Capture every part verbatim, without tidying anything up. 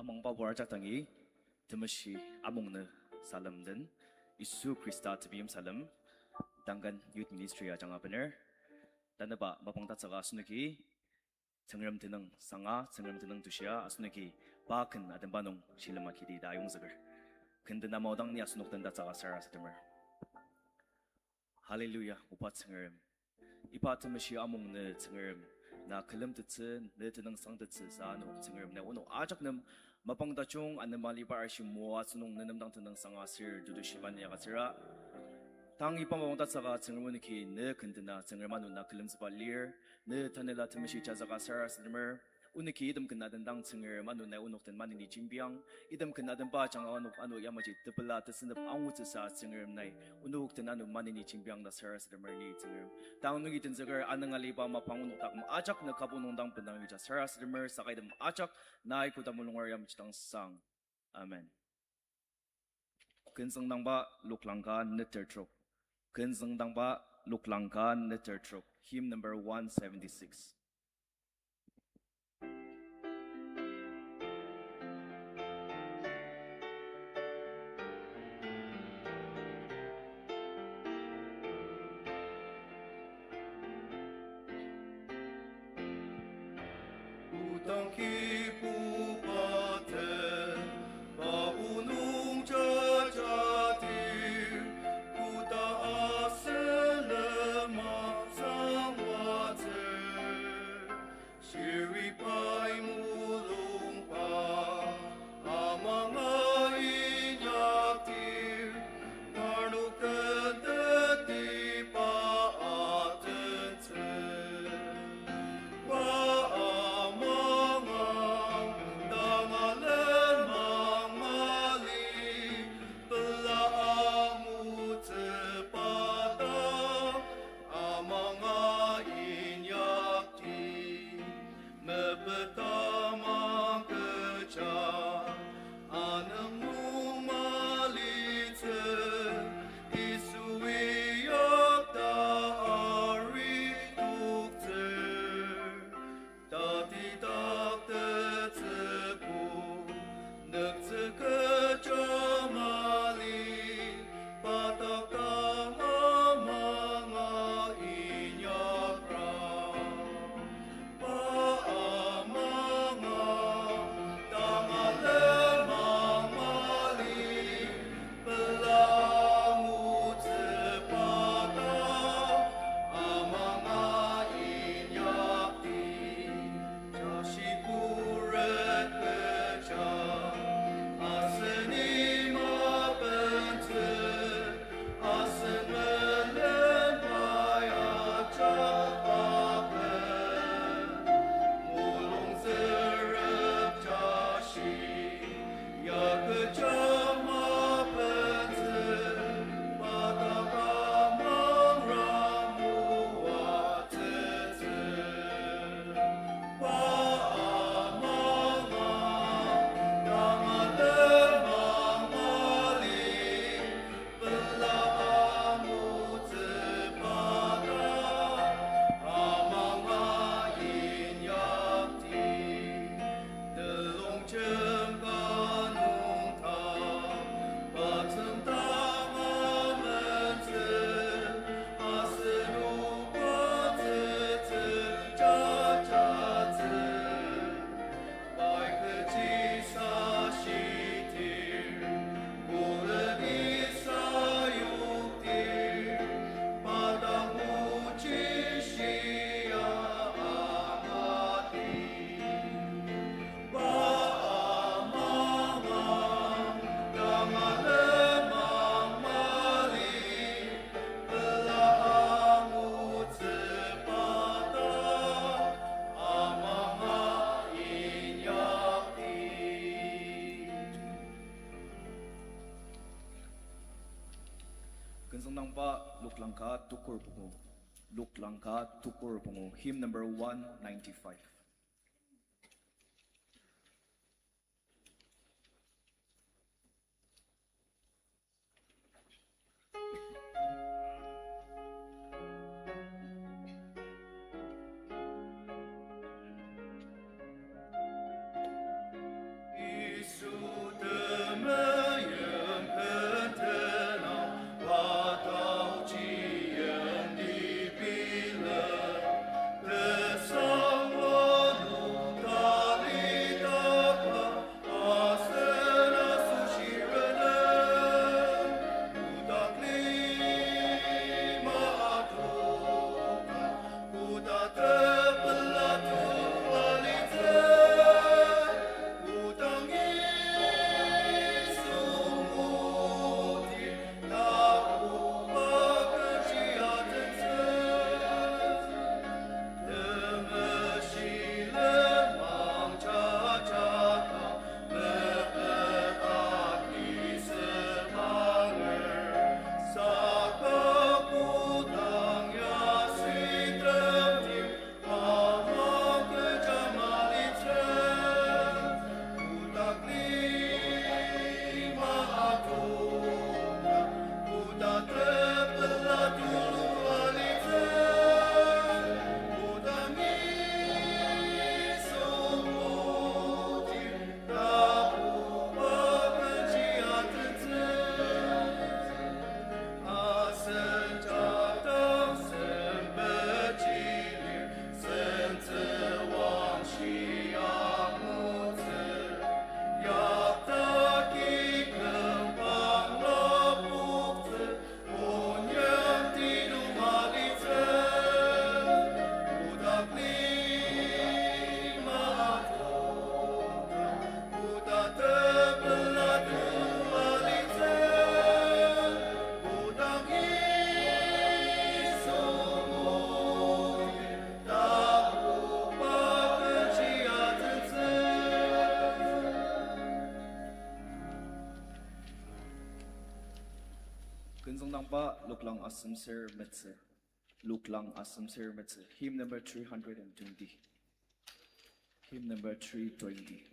Amangba wara jak dangi, temeshi amungnü salem den, Yisu Khrista temeim salem, Duncan Youth Ministry ajanga bener, tanüba mapang tatsüka asenoki, Tsüngrem tenüng sanga, Tsüngrem tenüng tushia asenoki, pa ken atenba nung shilem akidi ta ayongzüker. Ken tena maodang ni asenok den tatsüka sarasademer. Hallelujah, oba Tsüngrem. Iba temeshi amungnü Tsüngrem, na külemtettsü, ne tenüngsangtettsü sa ano Tsüngrem na onok ajak nem mapang tajung anema liba arshi moa asenok ne nem dang tenüngsang aser tutu shiman yakatsüra. Tang iba mapang tatsüka Tsüngrem onoki ne ken tena Tsüngrem ano na külemtsüba lir, ne tanela temeshi jazüka sarasademer, onoki item ken aten dang Tsüngrem ano nai onok den maneni jembiang, item ken atenba ajanga onok ano yamaji tepela tesünep angutsüsa Tsüngrem nai onok den ano maneni jembiang ta sarasademer ni Tsüngrem. Tang nungi tenzüker anüng aliba mapang onok taküm ajak na kübok nung dang bendang yuja sarasademer saka item ajak nai koda mulungar yamaji dang sang. Amen. Künzüngdangba Loklangka neter trok. Künzüngdangba Loklangka neter trok. Hymn number one seventy-six. Odang kibuba tenba onok jajadir, koda asen lema sangwatsür. Shiri pai mulungba amanga inyakdir, parnok tentetiba atentsü. Pa amanga tangalen mangmali, pela angutsüba ta amanga inyakdi, mepetamang kecha anüng nung malitsü, Yisui yakta ari toktsür. Tatidak tetsübu nüktsü kecha mali, pa dak ta amanga inyakra. Pa amanga tangalen mangmali, pela angutsüba ta amanga inyakdi, tashi kuret kecha asen imabentsü, asen melen pai ajak aben, mulung tsürep tashi ya kecha mapentsü, pa dak amang ramoatsütsü. Pa amanga tangalen mangmali, pela angutsüba ta amanga inyakdi, telongjem ka nung ta, pa tsüngdang amentsü, asenok atsütsü jajatsü. Pai kechi sa shitir, koleni sayoktir, pa dak ochi shia angati. Pa amanga tangalen mangmali, pela angutsüba ta amanga inyakdi. Künzüngdangba Loklangka tukur pungu. Loklangka tukur pungu. Hymn number one ninety-five. Künzüngdangba Luklang Asemser Metsü. Luklang Asemser Metsü. Hymn number three hundred and twenty. Hymn number three twenty.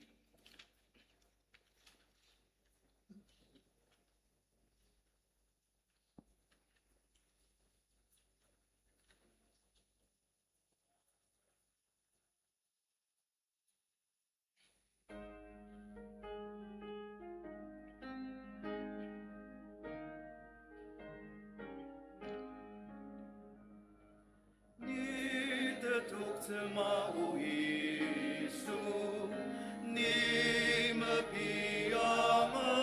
Ni tetoktsü mao Yisu, ni mepianga,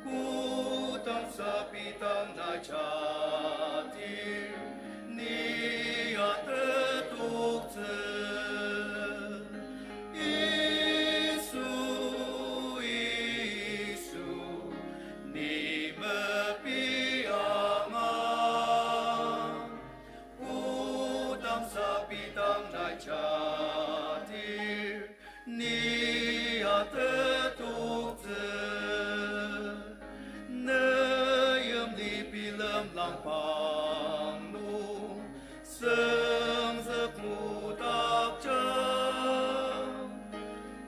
kodang sapidang na jadir, ni ya tetoktsü. Yisu, Yisu, ni mepianga, kodang sapidang na jadir, ni ya tetoktsü. Ne yimli bilemlang pang nung, sengzük mudakja,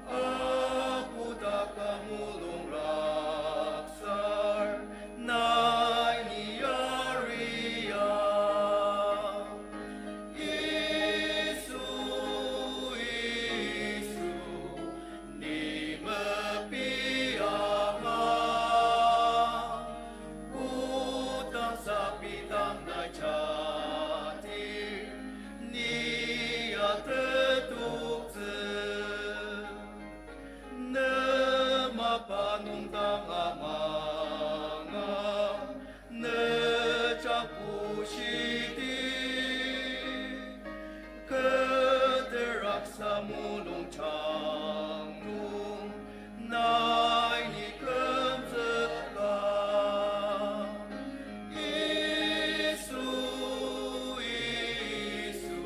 apu taka mulung raksar, nai ni yaria. Yisu, Yisu, ni mepianga, kodang sapidang na jadir, ni ya tetoktsü. Ne mapa nung dang amanga, ne japu shidi, kü teraksa mulung jang nung, nai ni kümzüka. Yisu, Yisu,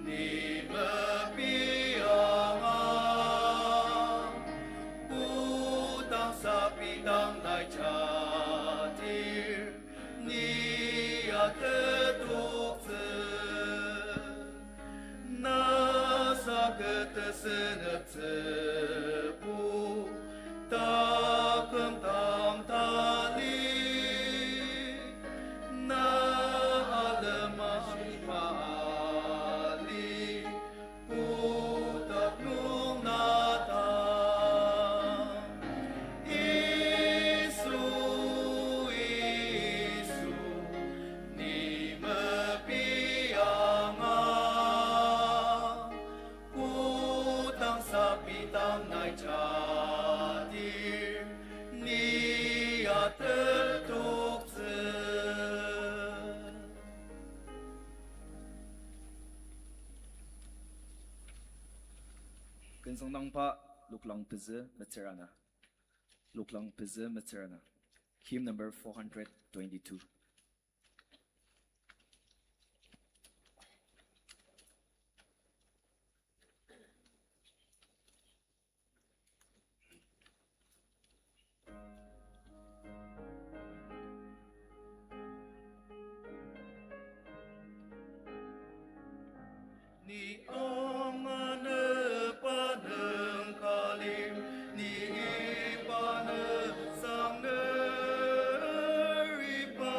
ni mepianga, kodang sapidang na jadir, ni ya tetoktsü. Na sa kü tesüneptsübo, taküm tamtali, na alema shiba ali, kotak nung na ta. Yisu, Yisu, ni mepianga, kodang sapidang nai jadir, ni ya tetoktsü. Künzüngdangba Luklang pezü metsür ana. Luklang pezü metsür ana. Hymn number four hundred twenty-two. Ni anganü pa nüngkalir, ni iba nü sangner iba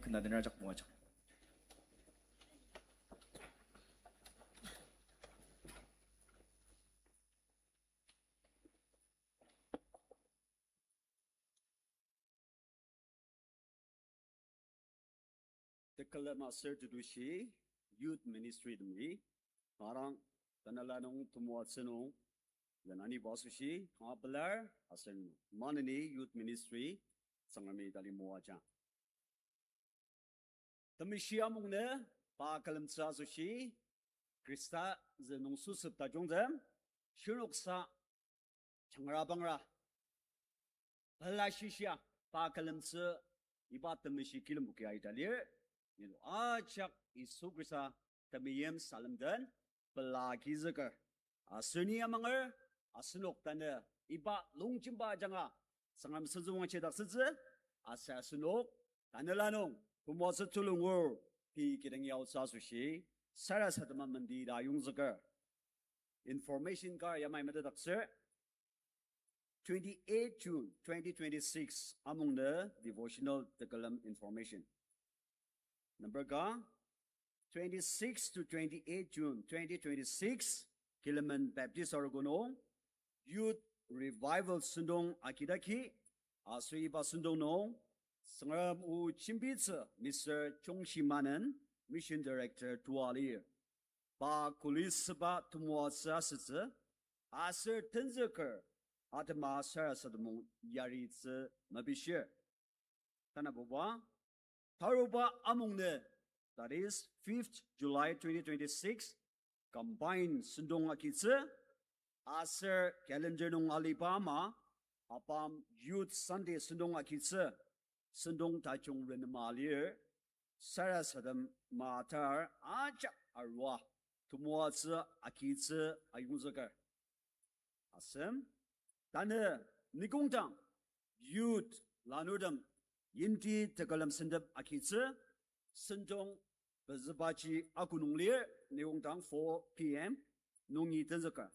Kena den ajak moajang. Tekülem aser tetushi Youth Ministry temi, arang tanela nung temoatsü nung, lenaniba asoshi, kanga pelar, aser maneni Youth Ministry, Tsüngremi tali moajang. Temeshi amungnü, pa külemtsü asoshi, Khrista zü nung susüp tajungtem, shirnoksa, changrabangra, pela shishia, pa külemtsü, iba temeshi kilembuki aita lir, nilo ajak Yisu Khrista temeim salem den, pela agizüker. Aser ni amanger, asenok tanü, iba longjemba ajanga, Tsüngrem senzüwangji daktsütsü, aser asenok, tanela nung, temoatsü tulungur, pei kidangi aotsü asoshi, sarasadema mendi ta ayongzüker. Information kar yamai metetdaktsür, twenty-eight June twenty twenty-six, amungnü devotional tekülem information. Number ka, twenty-six to twenty-eight June twenty twenty-six, Kilemen Baptist Arogo nung, Youth Revival sentong agidaki, aser iba sentong nung, Tsüngrem o jembitsü Mister Chongshi Manen, Mission Director tua lir. Pa kuli süba temoatsü asütsü, aser tenzüker atema sarasademong yaritsü mepishir. Tanabuba, taruba amungnü, that is fifth July twenty twenty-six, combine sentong agitsü, aser calendar nung aliba ama, ABAM Youth Sunday sentong agitsü, sentong tajung renema lir, sarasadem matar ajak arua, temoatsü agitsü ayongzüker. Asem, tanü nikongdang, youth lanurtem, yimti tekülem sentep agitsü, sentong pezübaji akunung lir, nikongdang four p.m. nungi tenzüker.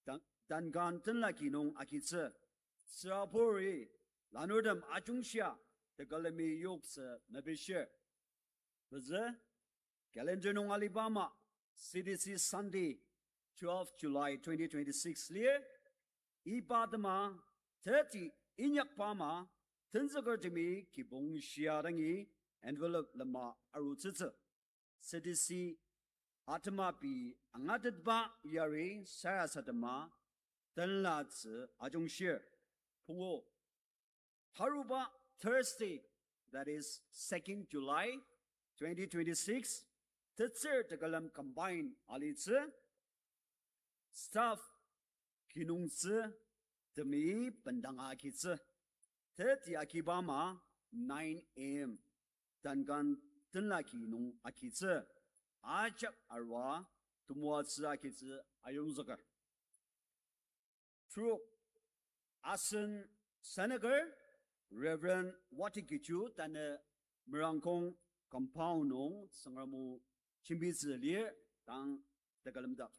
Dan-, Dankan tenlaki nung agitsü, tsüraburi lanurtem ajungshia tekülemi yoktsü mepishir. Pezü, calendar nung aliba ama, C D C Sunday, twelve July twenty twenty-six lir, iba atema, teti inyakba ama, tenzükertemi kibong shia dangi envelope lema arutsütsü. C D C atema pei angatetba yari sarasadema tenlatsü ajungshir. Pungu, taruba Thursday, that is second July twenty twenty-six, tetsür tekülem combine alitsü, staff kinungtsü temi bendanga agitsü. Teti agiba ama nine a.m. Dankan tenlaki nung agitsü. Ajak arua temoatsü agitsü ayongzüker. Trok, asen senator, Reverend Wati Kichu, tanü Merangkong compound nung Tsüngrem o jembitsü lir tang tekülemdak.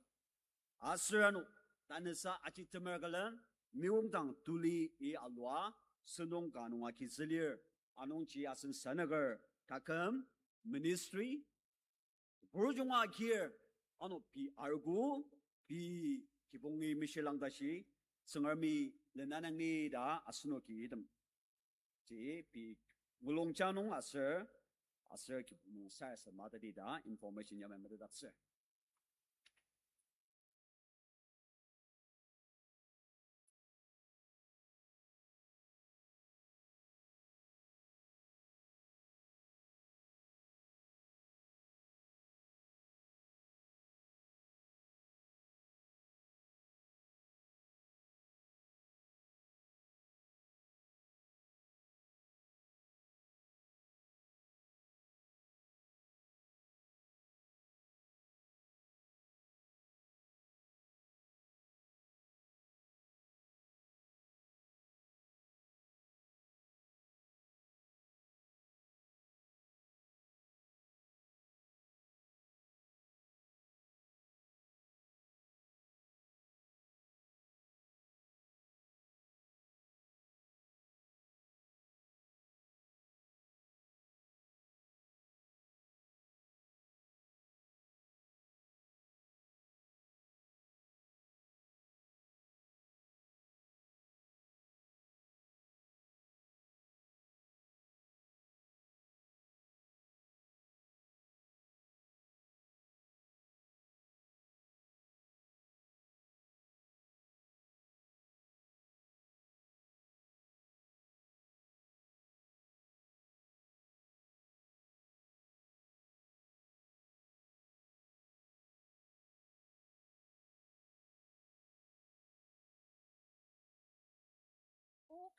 Aser ano, tanüsa aji temer külen, miwongdang tuli i alua, sentong ka nung agitsü lir, anungji asen senator, taküm, ministry, purujunga agir, ano pei arogo, pei kibongi meshilang tashi, Tsüngremi lenanang ni ta asenoki item. Ji pei ngulungja nung aser, aser kibong nung sarasadema tadi ta information yamai metetdaktsür.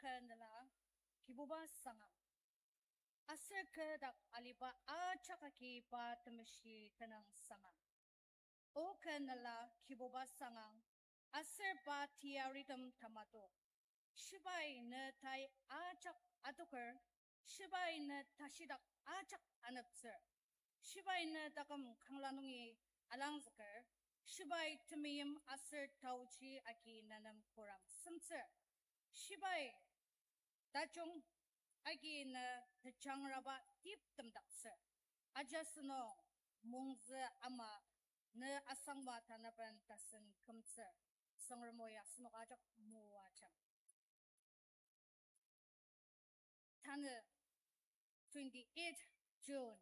kü nela Kibuba sangang. Aser kü dak aliba ajak agi pa temeshi tenüngsanga. O kü nela Kibuba sangang, aser pa tiaritem tamadok. Shibai ne tai ajak adoker, shibai ne tashidak ajak aneptsür. Shibai ne taküm kangla nungi alangzüker, shibai temeim aser taochi agi nenem kurang semtsür. Shibai tajung agi ne tejangraba tip temdaktsür. Aja sünung mungzü ama ne asangba tanaben tasen kümtsür. Tsüngrem o ya asenok ajak moajang. Tanü twenty-eight June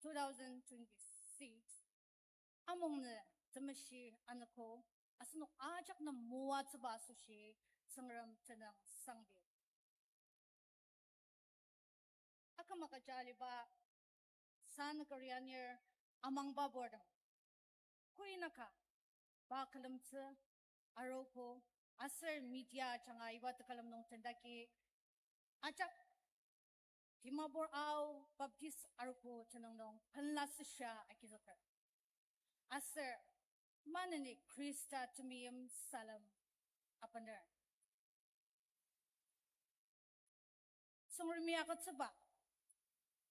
two thousand twenty-six, amungnü temeshi anogo, asenok ajak nem moatsüba asoshi Tsüngrem tenüngsangdi. Akümaka jaliba sanükerianir amangba bortem. Kuinaka pa külemtsü arogo aser media ajanga iba tekülem nung tendaki ajak Dimapur Ao Baptist Arogo tenüng nung penla süsha agizüker. Aser maneni Khrista temeim salem apener. Tsüngremi agütsüba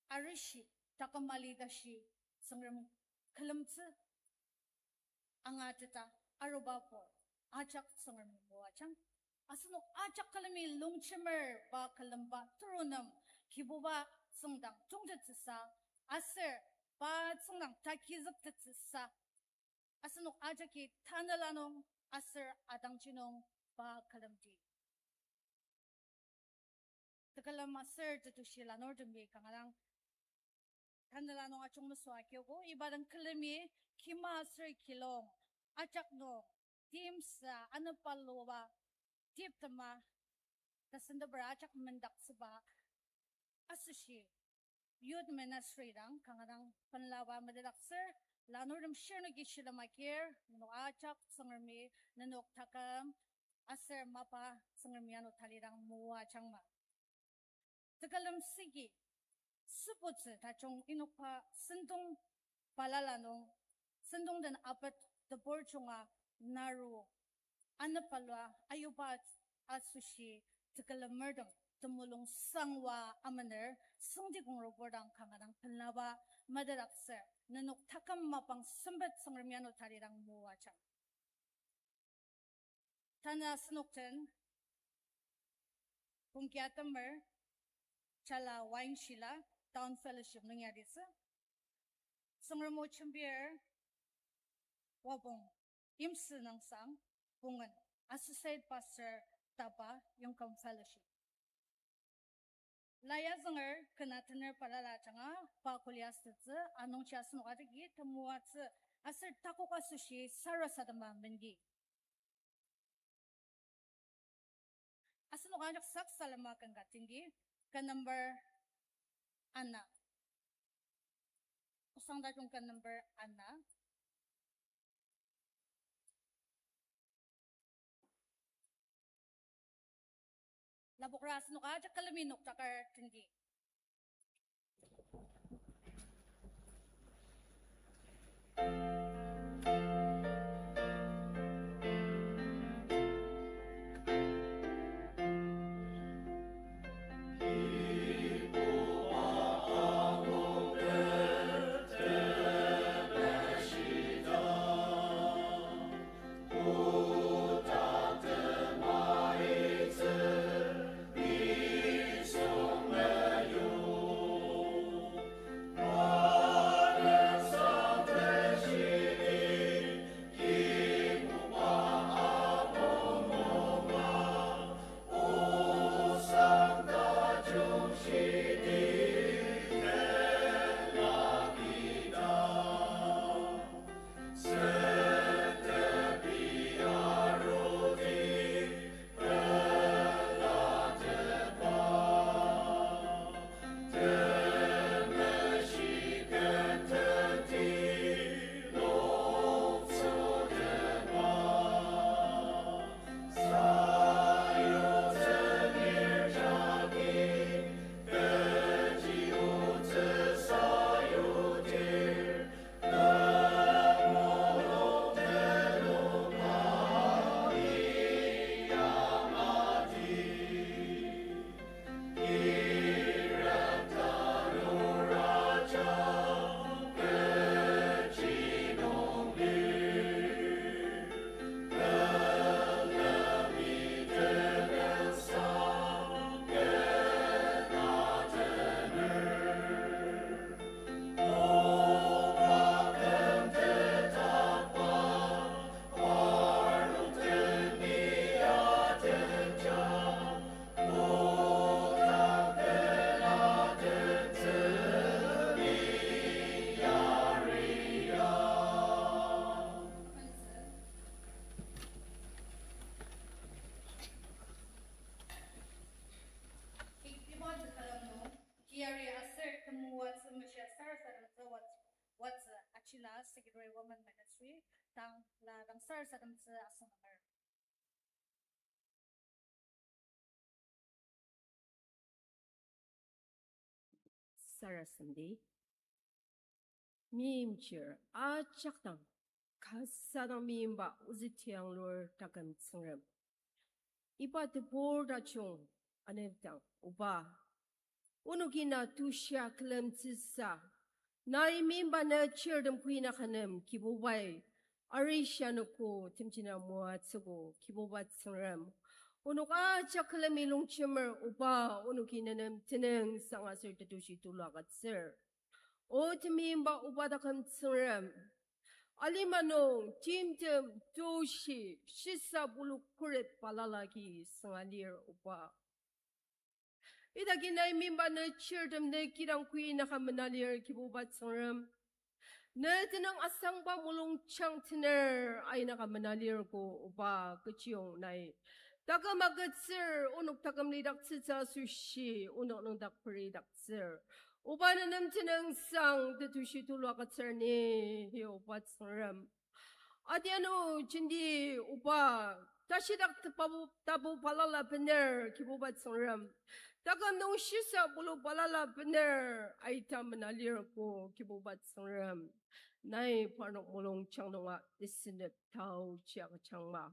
arishi taküm ali tashi Tsüngrem külemtsü angateta arubabo ajak Tsüngremi moajang. Asenok ajak külemi longjemer pa külemba terunem Kibuba tsüngdang tongtettsüsa aser pa tsüngdang takizüktettsüsa asenok ajaki tanela nung aser atangji nung pa külemdi. Tekülem aser tetushi lanurtemi kanga dang tanela nung ajung mesüa kiogo, iba dang külemi kima aser kilong ajak nung timsa anepaluba tiptema tasenteper ajak mendaktsüba asoshi Youth Ministry dang kanga dang penlaba metetdaktsür, lanurtem shirnoki shilem agir, nenok ajak Tsüngremi nenok taküm aser mapa Tsüngremi ano talidang moajangma. Tekülem sigi sübutsü tajung inokba sentong balala nung sentong den apet tebur junga naru anepalua ayuba asoshi tekülemertem temulung sangwa amener songdi kong robor dang kanga dang penlaba metetdaktsür, nenok taküm mapang sempet Tsüngremi ano talidang moajang. Tanü asenok den Pungkia Temer, Chala Waingshila, Town Fellowship nung yaditsü. Tsüngrem o jembir, Wabong Imsü Nangsang, Pungen, Associate Pastor, Taba, Yongkam Fellowship. Laya zünger kena tener balala ajanga pa kuli asütsü, anungji asenok ajaki temoatsü, aser takok asoshi sarasadema mendi. Asenok ajak sak salema ken ka tindi, ken number ana. Osang tajung ken number ana. Lapokra asenok ajak külemi noktakar tindi. sademtsü asünger. Sarasademdi. Meimchir ajak dang, kasa dang meimba ozü tianglur taküm Tsüngrem. Iba tebur tajung anepdang, Oba, onoki na tushia külemtsüsa, nai meimba na chirtem kuinaka nem Kibubai, arishi anogo temjina moatsüogo Kibuba Tsüngrem. Onok ajak külemi longjemer Oba, onoki nenem tenüngsang aser tetushi tulu agütsür. O temeimba Oba taküm Tsüngrem, alima nung timtem tushi shisa pulu khuret balala agi sünga lir Oba. Idaki nai meimba ne chirtem ne kidang kuinaka mena lir Kibuba Tsüngrem. Ne tenüng asangba mulungjang tener ainaka mena lir ko Oba, kechiyong nai taküm agütsür, onok taküm lidaktsütsü asoshi onok nüngdak peridaktsür. Oba nenem tenüngsang tetushi tulu agütsür ni, hi Oba Tsüngrem. Adianu jenti Oba, tashidak tapu, tapu balala bener Kibuba Tsüngrem. Taküm nung shisa pulu balala bener aita mena lir ko Kibuba Tsüngrem. Nai parnok mulungjang nunga tesenep taochi agüjangma.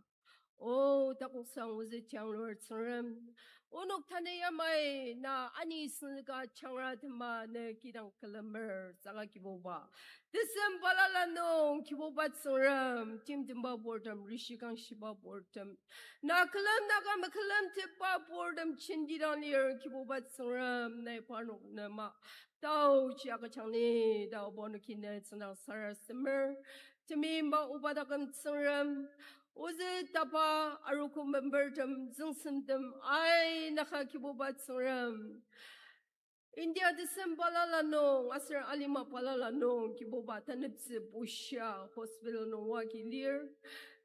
O takoksang ozü tianglur Tsüngrem, onok tanü yamai na ani senzüka jangra tema ne kidang külemer saka Kibuba, tesem balala nung Kibuba Tsüngrem, timtemba purtem, rishikangshiba purtem, na külem naka mekülemtepba purtem jenti dang lir Kibuba Tsüngrem, nai parnok nema taochi agüjang ni ta Oba onoki ne tsüngdang sarasademer. Temeimba Oba taküm Tsüngrem, ozü tapa arogo membertem, züngsemtem, ainaka Kibuba Tsüngrem, India tesem balala nung aser alima balala nung Kibuba taneptsü bushia hospital nung oa agi lir.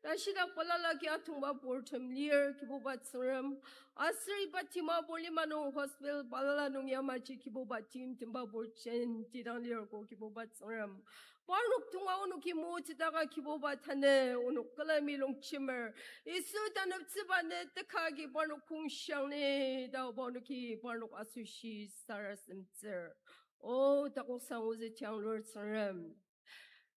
Tashidak balala agi atongba purtem lir Kibuba Tsüngrem. Aser iba Dimapur lima nung hospital balala nung yamaji Kibuba timtemba purtem jenti dang lir ko Kibuba Tsüngrem. Parnok tonga onoki motsütaka Kibuba tanü onok külemi longjemer. Yisu taneptsüba ne teka agi parnok kongshang ni ta Oba onoki parnok asoshi sarasademtsür. O takoksang ozü tianglur Tsüngrem,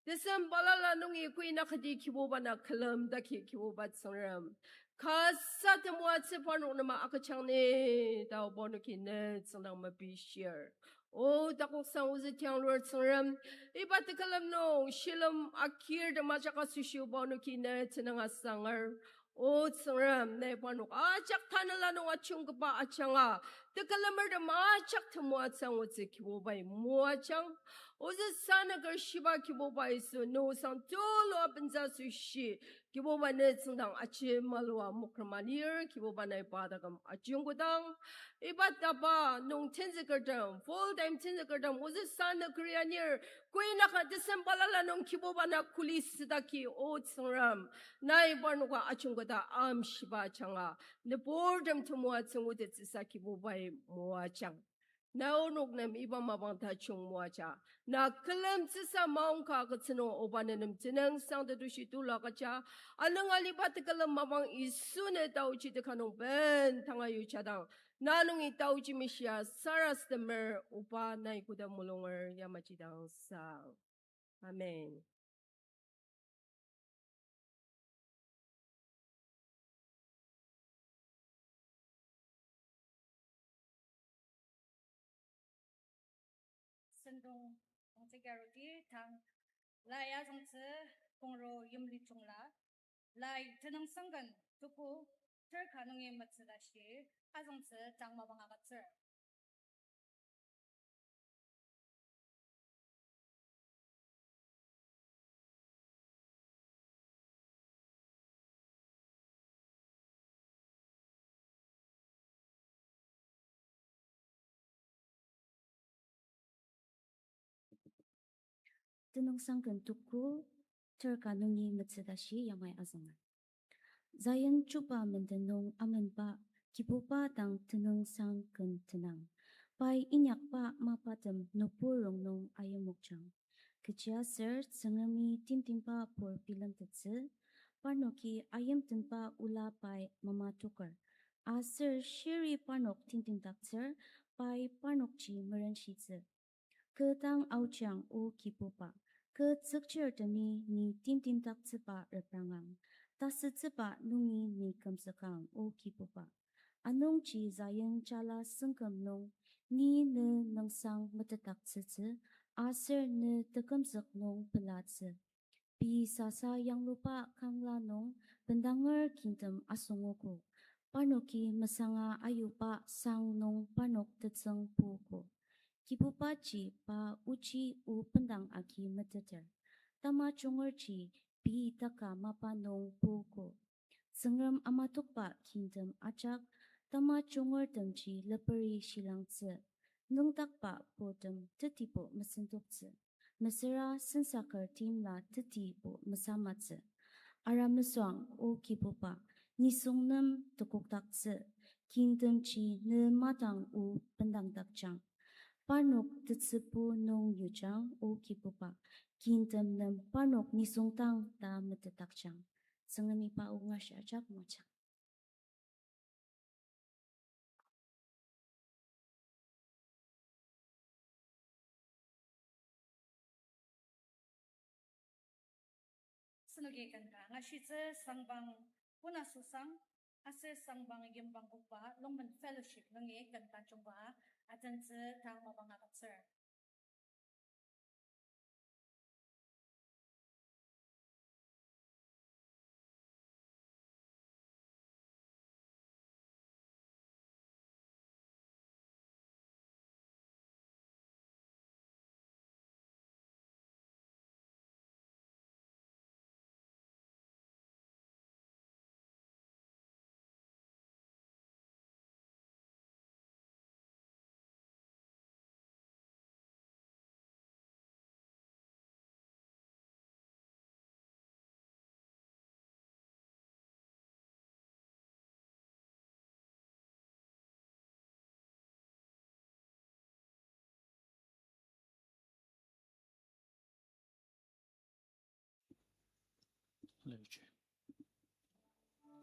tesem balala nungi kuinakati Kibuba na külemdaki Kibuba Tsüngrem, kasa temoatsü parnok nema agüjang ni ta Oba onoki ne tsüngdang mepishir. O takoksang ozü tianglur Tsüngrem, iba tekülem nung shilem akirtem ajak asoshi Oba onoki ne tenüng asanger. O Tsüngrem, nai parnok ajak tanela nung ajungkaba ajanga tekülemertem ajak temoatsü angutsü Kibubai moajang. Ozü sanüker shiba Kibuba Yisu, ne osang tulu abentsü asoshi Kibuba ne tsüngdang ajemalua mokrema lir, Kibuba nai pa taküm ajungkodang. Iba tapa nung tenzükertem, full time tenzükertem, ozü sanüker anir, kuinaka tesem balala nung Kibuba na kuli südaki, O Tsüngrem, nai parnoka ajungkoda amshiba ajanga, nüburtem temoatsü angutettsüsa Kibubai moajang. Na onok nem iba mapang tajung moaja. Na külemtsüsa maongka agütsü nung Oba ne nem tenüngsang tetushi tulu agüja. Anüng aliba tekülem mapang Yisu ne taochi teka nung ben tanga yujadang, na nungi taochi mishia sarasademer Oba, nai koda mulunger yamaji dang sang. Amen. Sentong nungtsüki aruti tang lai azüngtsü pongro yimli jungla, lai tenüngsangken tuku ter ka nungi metsü tashi azüngtsü tang mapang agütsür. Tenüngsangken tuku ter ka nungi metsü tashi yamai azünger. Zion chuba menden nung amenba, Kibuba dang tenüngsang ken tenang. Pai inyakba mapatem nübur rongnung ayimokjang. Kechiaser Tsüngremi timtimba pur bilemtettsü, parnoki ayimtenba ola pai mamatoker. Aser shiri parnok timtimdaktsür, pai parnokji merenshitsü. Kü dang aochiang, O Kibuba, kü tsükchirtemi ni timtimdaktsüba reprangang, tasütsüba nungi ni kümzükang, O Kibuba. Anungji Zion jala sengküm nung, ni ne nüngsang metetdaktsütsü, aser ne tekümzük nung pelatsü. Pei sasa yangluba kangla nung bendanger kingtem asungogo. Parnoki mesanga ayuba sang nung parnok tetsüng puogo. Kibubaji pa ochi o bendang agi meteter. Tamajungerji pei taka mapa nung puogo. Tsüngrem amatokba kingtem ajak, tamajungertemji leperi shilangtsü. Nüngdakba purtem tetibo mesendoktsü. Mesüra sensaker timla tetibo mesamatsü. Ara mesüang, O Kibuba, nisung nem tekokdaktsü, kingtemji ne madang o bendangdakjang. Parnok tetsübu nung yujang, O Kibuba, kingtem nem parnok nisung dang ta metetdakjang. Tsüngremi pa o ngashi ajak moajang. Asenoki ken ka angashitsü, sangbang pona süsang, aser sangbang yimbang kokba, Longmen Fellowship nungi ken ka jungba atentsü ta mapang agütsür.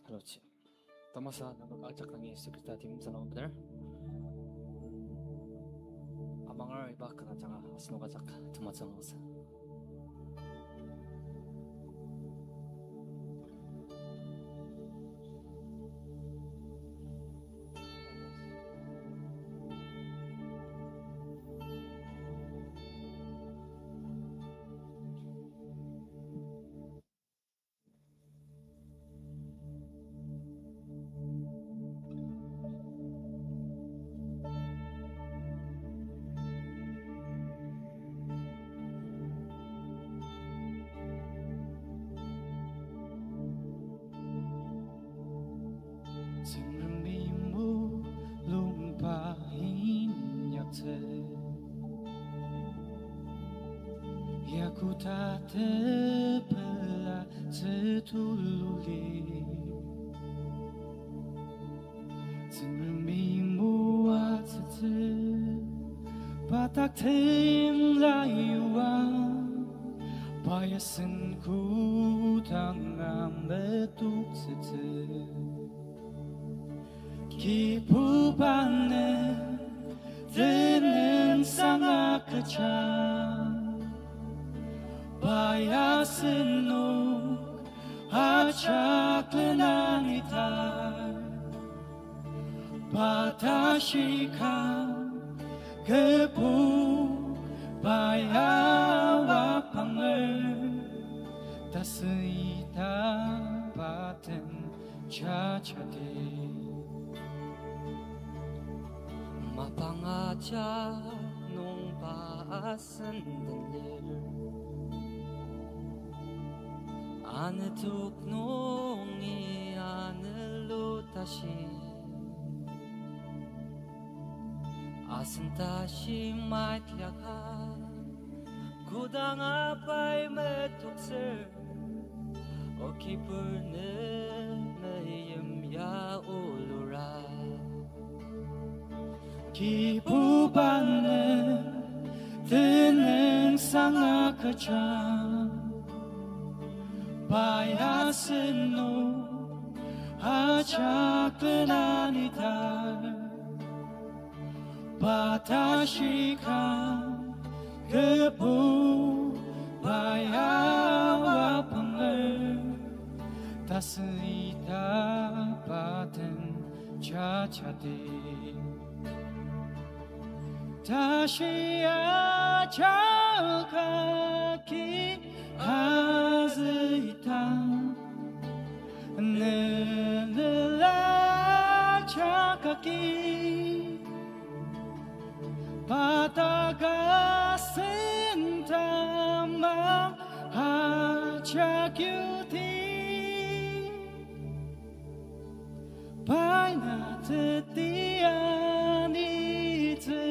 Hello, chi. Tamasa nangok ajak nungi secretary team salom bener. Amanger iba kena janga asenok ajak temajang asa. Tsüngremi mulungba inyaktsü, Yahuda tepela tsütulu lir. Tsüngremi moatsütsü, pa dak timla yuang, pa ya sen kodanga metoktsütsü. Kibuba ne tenüngsang agüjang, pa ya asenok ajak lenang ita. Pa ta shika kübok, pa ya wapanger, tasü ita pa den jajadi. Mapang ajak nungba asen den lir, anetok nungi anelu tashi. Asen tashi mait liaka, kodanga pai metoktsür, O Kibur ne meim ya olura. Kibuba ne tenüngsang agüjang, Pai asen nung ajak tenanita, pa tashi kang kübu pai awa panger, tasüita pa den jajati. Tashi ajak agi azüitang, nenela ajak agi, pa takasen tamang ajak yuti. Pai na teti anitsü,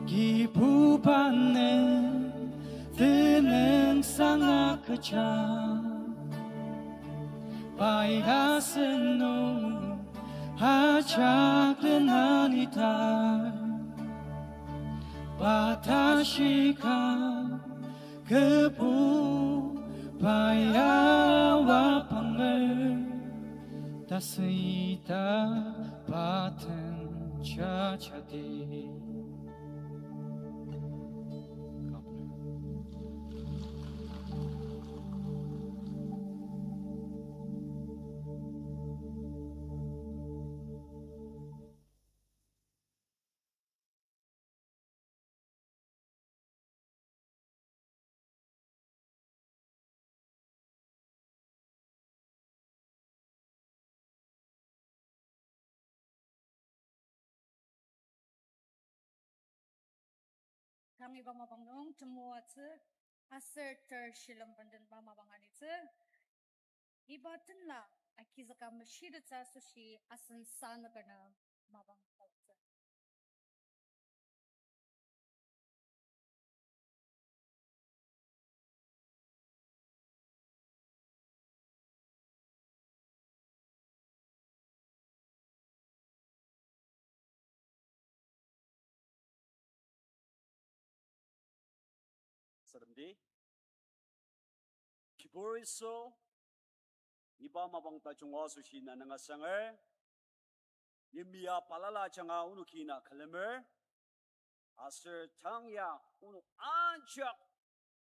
kibuba nem tenüngsang agüjang. Pai asen nung ajak tenanita, pa tashi kang kübu pai awa panger, tasüita pa den jajati. Tang iba mapang nung temoatsü aser ter shilem bendenba mapang anitsü. Iba tenla agizüka meshitettsü asoshi asen sanüker nem mapang taotsü. Sademdi. Kibur Yisu, iba mapang tajunga asoshi na nanga sanger, yimya balala ajanga onoki na külemer, aser tang ya onok ajak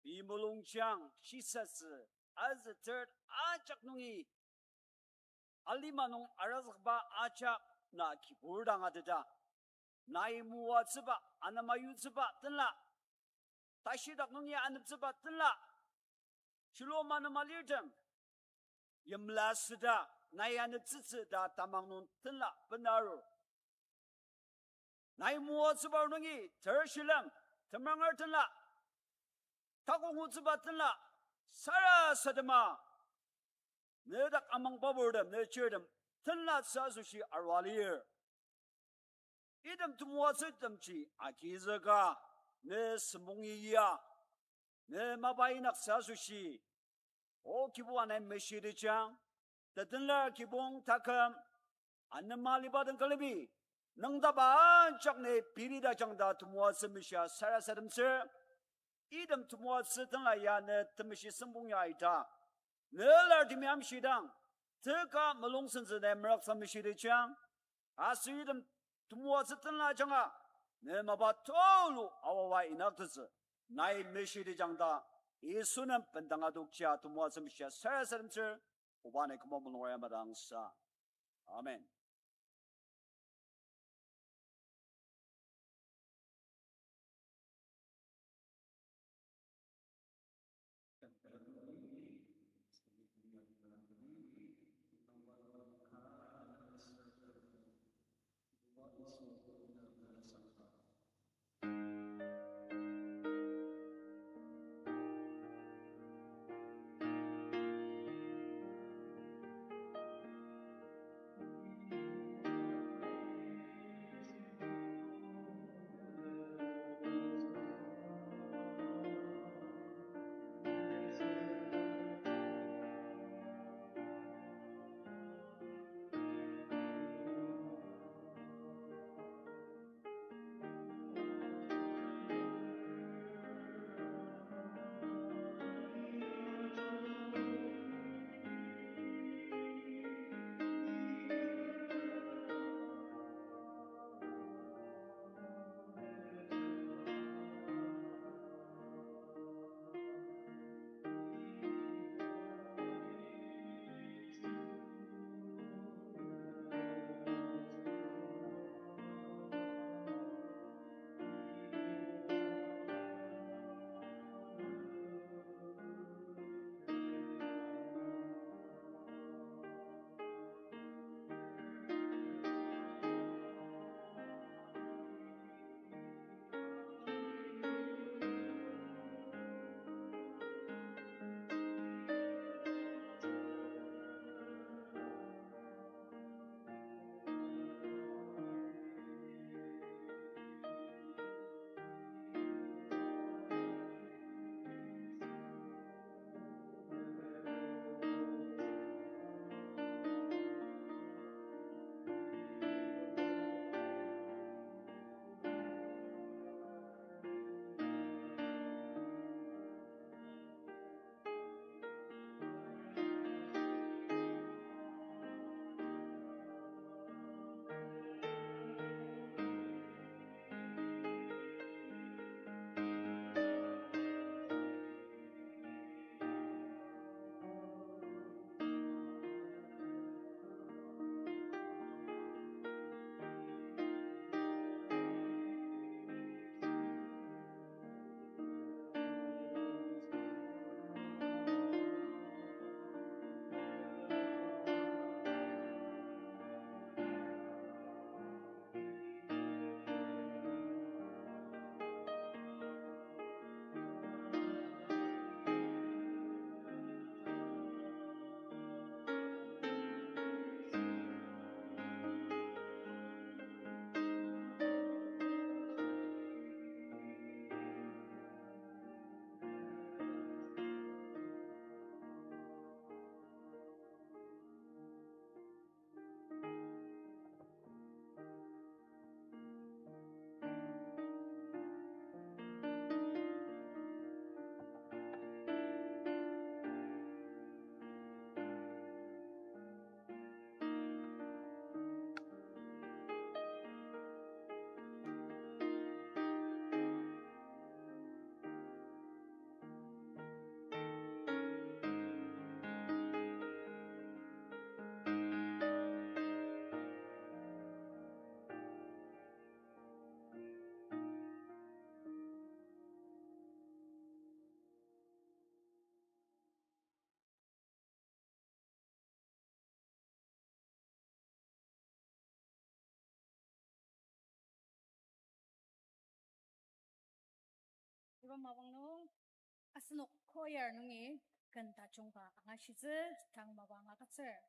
pei mulungjang shisatsü azüter ajak nungi alima nung arazükba ajak na kibur dang ateta. Nai moatsüba, anema yutsüba tenla, tashidak nungi aneptsüba tenla, shilem anema lirtem, yimla süda, nai aneptsütsü ta tamang nung tenla benarur. Nai moatsüba nungi ter shilem, temanger tenla, takok ngutsüba tenla, sarasadema, nedak amangba purtem, ne chirtem, tenlatsü asoshi arua lir. Item temoatsütemji agizüka, ne sempong iya, ne mapa inyaktsü asoshi, O Kibuba, nai meshitejang, tetenlar kibong taküm, anema liba den külemi, nüngdakba ajak ne pili tajang ta temoatsü meshia sarasademtsür, item temoatsü tenla ya ne temeshi sempong ya ita, ne lartemi amshidang, teka mulung sentsü ne meraksa meshitejang, aser item temoatsü tenla ajanga, ne mapa tulu awawa inyaktettsü, nai meshitejang ta, Yisu nem bendang adokja temoatsü meshia sarasademtsür, Oba nai küma mulung ya madangsa. Amen. Mapang nung asenok choir nungi ken tajungba angashitsü tang mapang agütsür.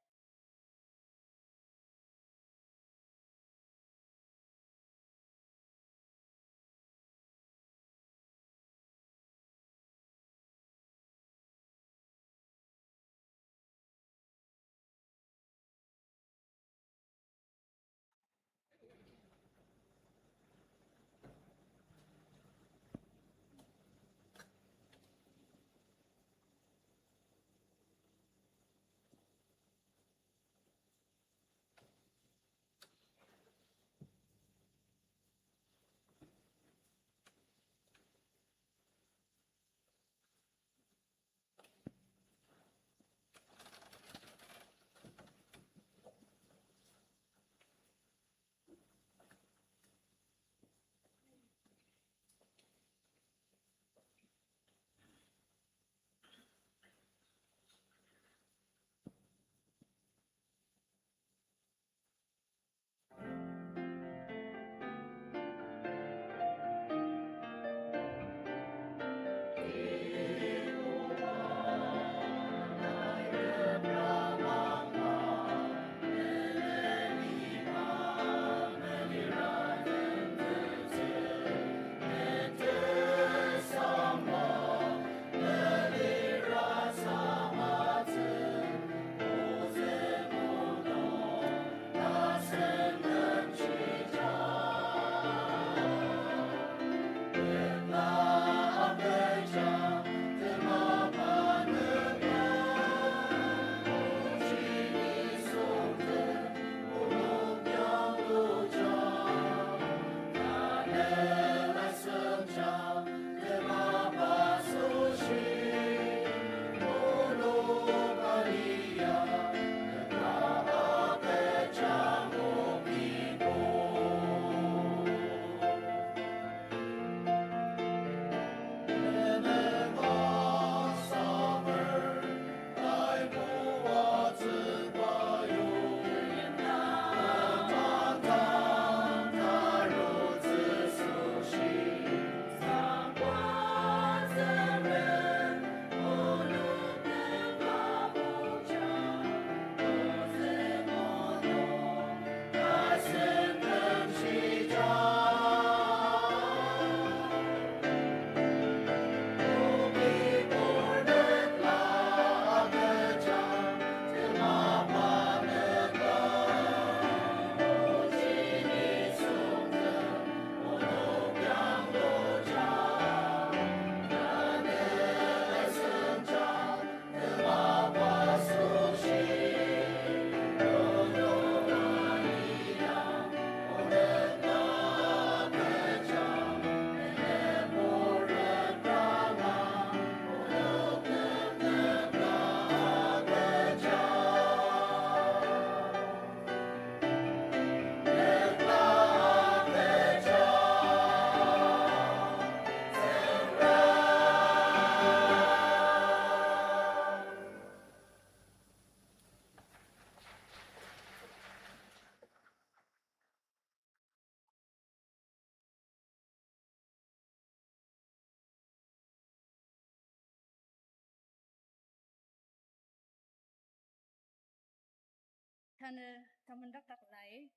Tanü tamendakdak lai.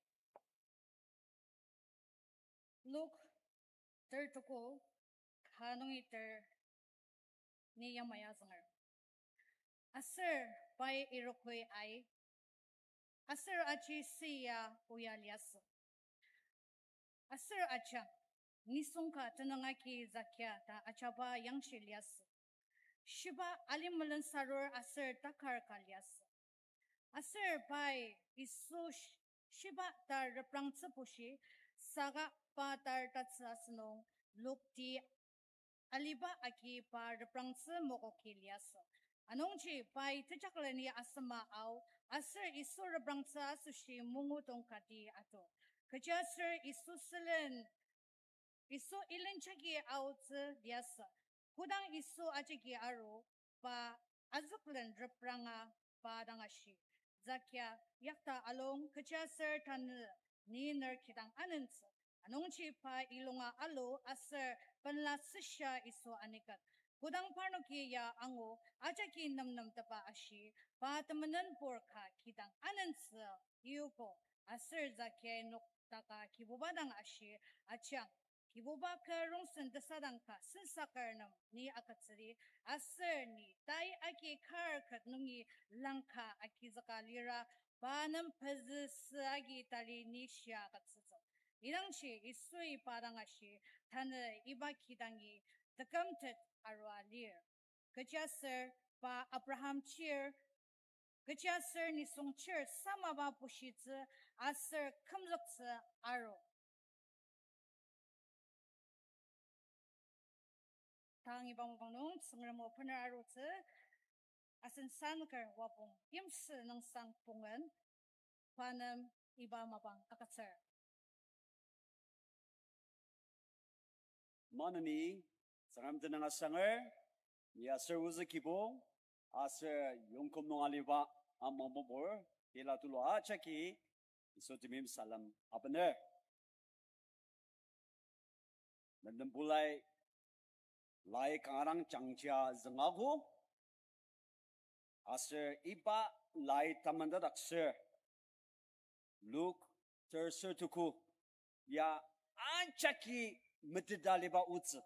Luk ter tuko, ka nungi ter ni yamai azünger. Aser pai irokoi ai, aser aji siya oya liasü. Aser ajak, nisung ka tenüng agi Zakia ta ajaba yangshi liasü. Shiba alimelen sarur aser takar ka liasü. Aser pai Yisu sh-, shiba tar reprangtsü bushi, saka pa tar tatsü asünung lokti aliba agi pa reprangtsü mokoki liasü. Anungji pai tejakleni asema ao, aser Yisu reprangtsü asoshi mungudong kati ato. Kechiaser Yisu sülen, Yisu ilen jagi aotsü liasü. Kodang Yisu ajagi aru, pa azüklen repranga pa dang ashi, Zakia, yakta alung, kechiaser tanü ni ner kidang anentsü. Anungji pa ilunga alu aser penla sesha Yisu aniket. Kodang parnoki ya angu, ajaki nemnemtepa ashi, pa temenenpur ka kidang anentsü iogo, aser Zakia nokdaka Kibuba dang ashi, ajang, Kibuba kü rongsen tesadang ka sensaker nem ni agütsüdi, aser ni tai agi kar ket nungi langka agizüka lira, pa nem pezü sü agi tali ni shia agütsütsü. Idangji Yisui pa dang ashi, tanü iba kidangi tekümtet arua lir. Kechiaser pa Abraham chir, kechiaser nisung chir samaba bushitsü aser kümzüktsü aru. Tang iba mapang nung Tsüngrem o bener arutsü, asen sanüker wapong yimsü nüngsang pungen, pa nem iba mapang agütsür. Maneni, Tsüngrem tenüng asanger, ni aser ozü kibong, aser yongküm nung aliba, amangmabur, tila tulu ajaki, Yisu temeim salem abener. Menden bulai lai kanga dang jangjia züngago, aser iba lai tamandadakser, Luk terser tuku ya ajaki meteta liba otsü.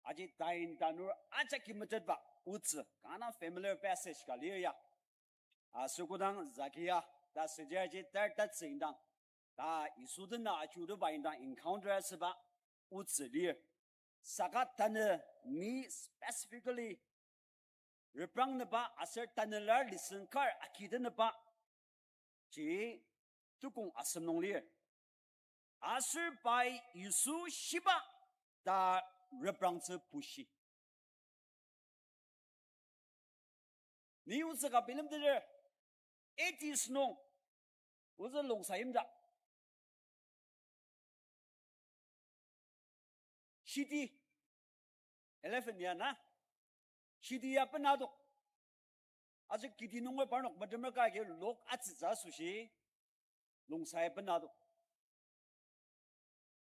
Aji tain tanur ajaki metetba otsü. Kanga familiar passage ka lir ya. Aser kodang Zakia ta südi aji tar tatsü indang, ta Yisu dena ajuruba indang encounter asüba otsü lir. Saka tanü ni specifically reprangnüba aser tanela listen kar akidenüba ji tukong asem nung lir. Aser pai Yisu shiba ta reprangtsü bushi. Ni otsü ka bilemteter, eighties nung, ozü Longsaimdak. Shiti, eleven ya na. Shiti ya benadok. Aser kiti nunga parnok metemer ka agi lok atsütsü asoshi, Longsai benadok.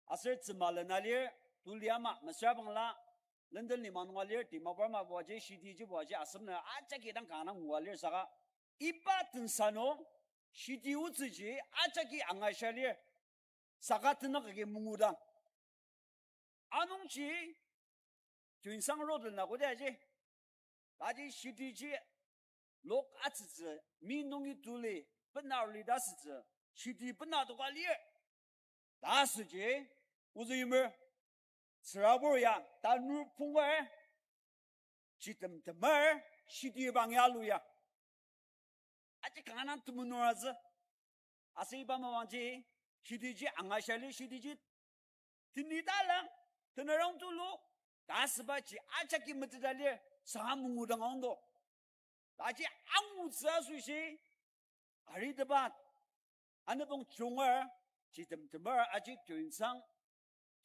Aser tsüma lena lir, tuli ama, mesüra bangla, lendel lima nunga lir, Dimapur ama buaji, shitiji buaji, asem na ajaki dang kanga ngua lir saka, iba tensa nung, shiti otsüji ajaki angashia lir, saka tenük agi mangudang. Anungji, Tuensang road na kodi aji, taji shitiji lok atsütsü, mi nungi tuli, bena ruli ta asütsü, shiti bena toka lir. Ta asüji, ozü yimer, tsürabur ya, tanur punger, chitemtemer, shiti bang ya lu ya. Aji kanga temenuratsü. Aser iba mapangji, shitiji angashia lir, shitiji teni talang, tenerang tulu, ta asübaji ajaki meteta lir, saka mangudang angdo. Taji angutsü asoshi, aritepa, anepong junger, chitemtemer aji Tuensang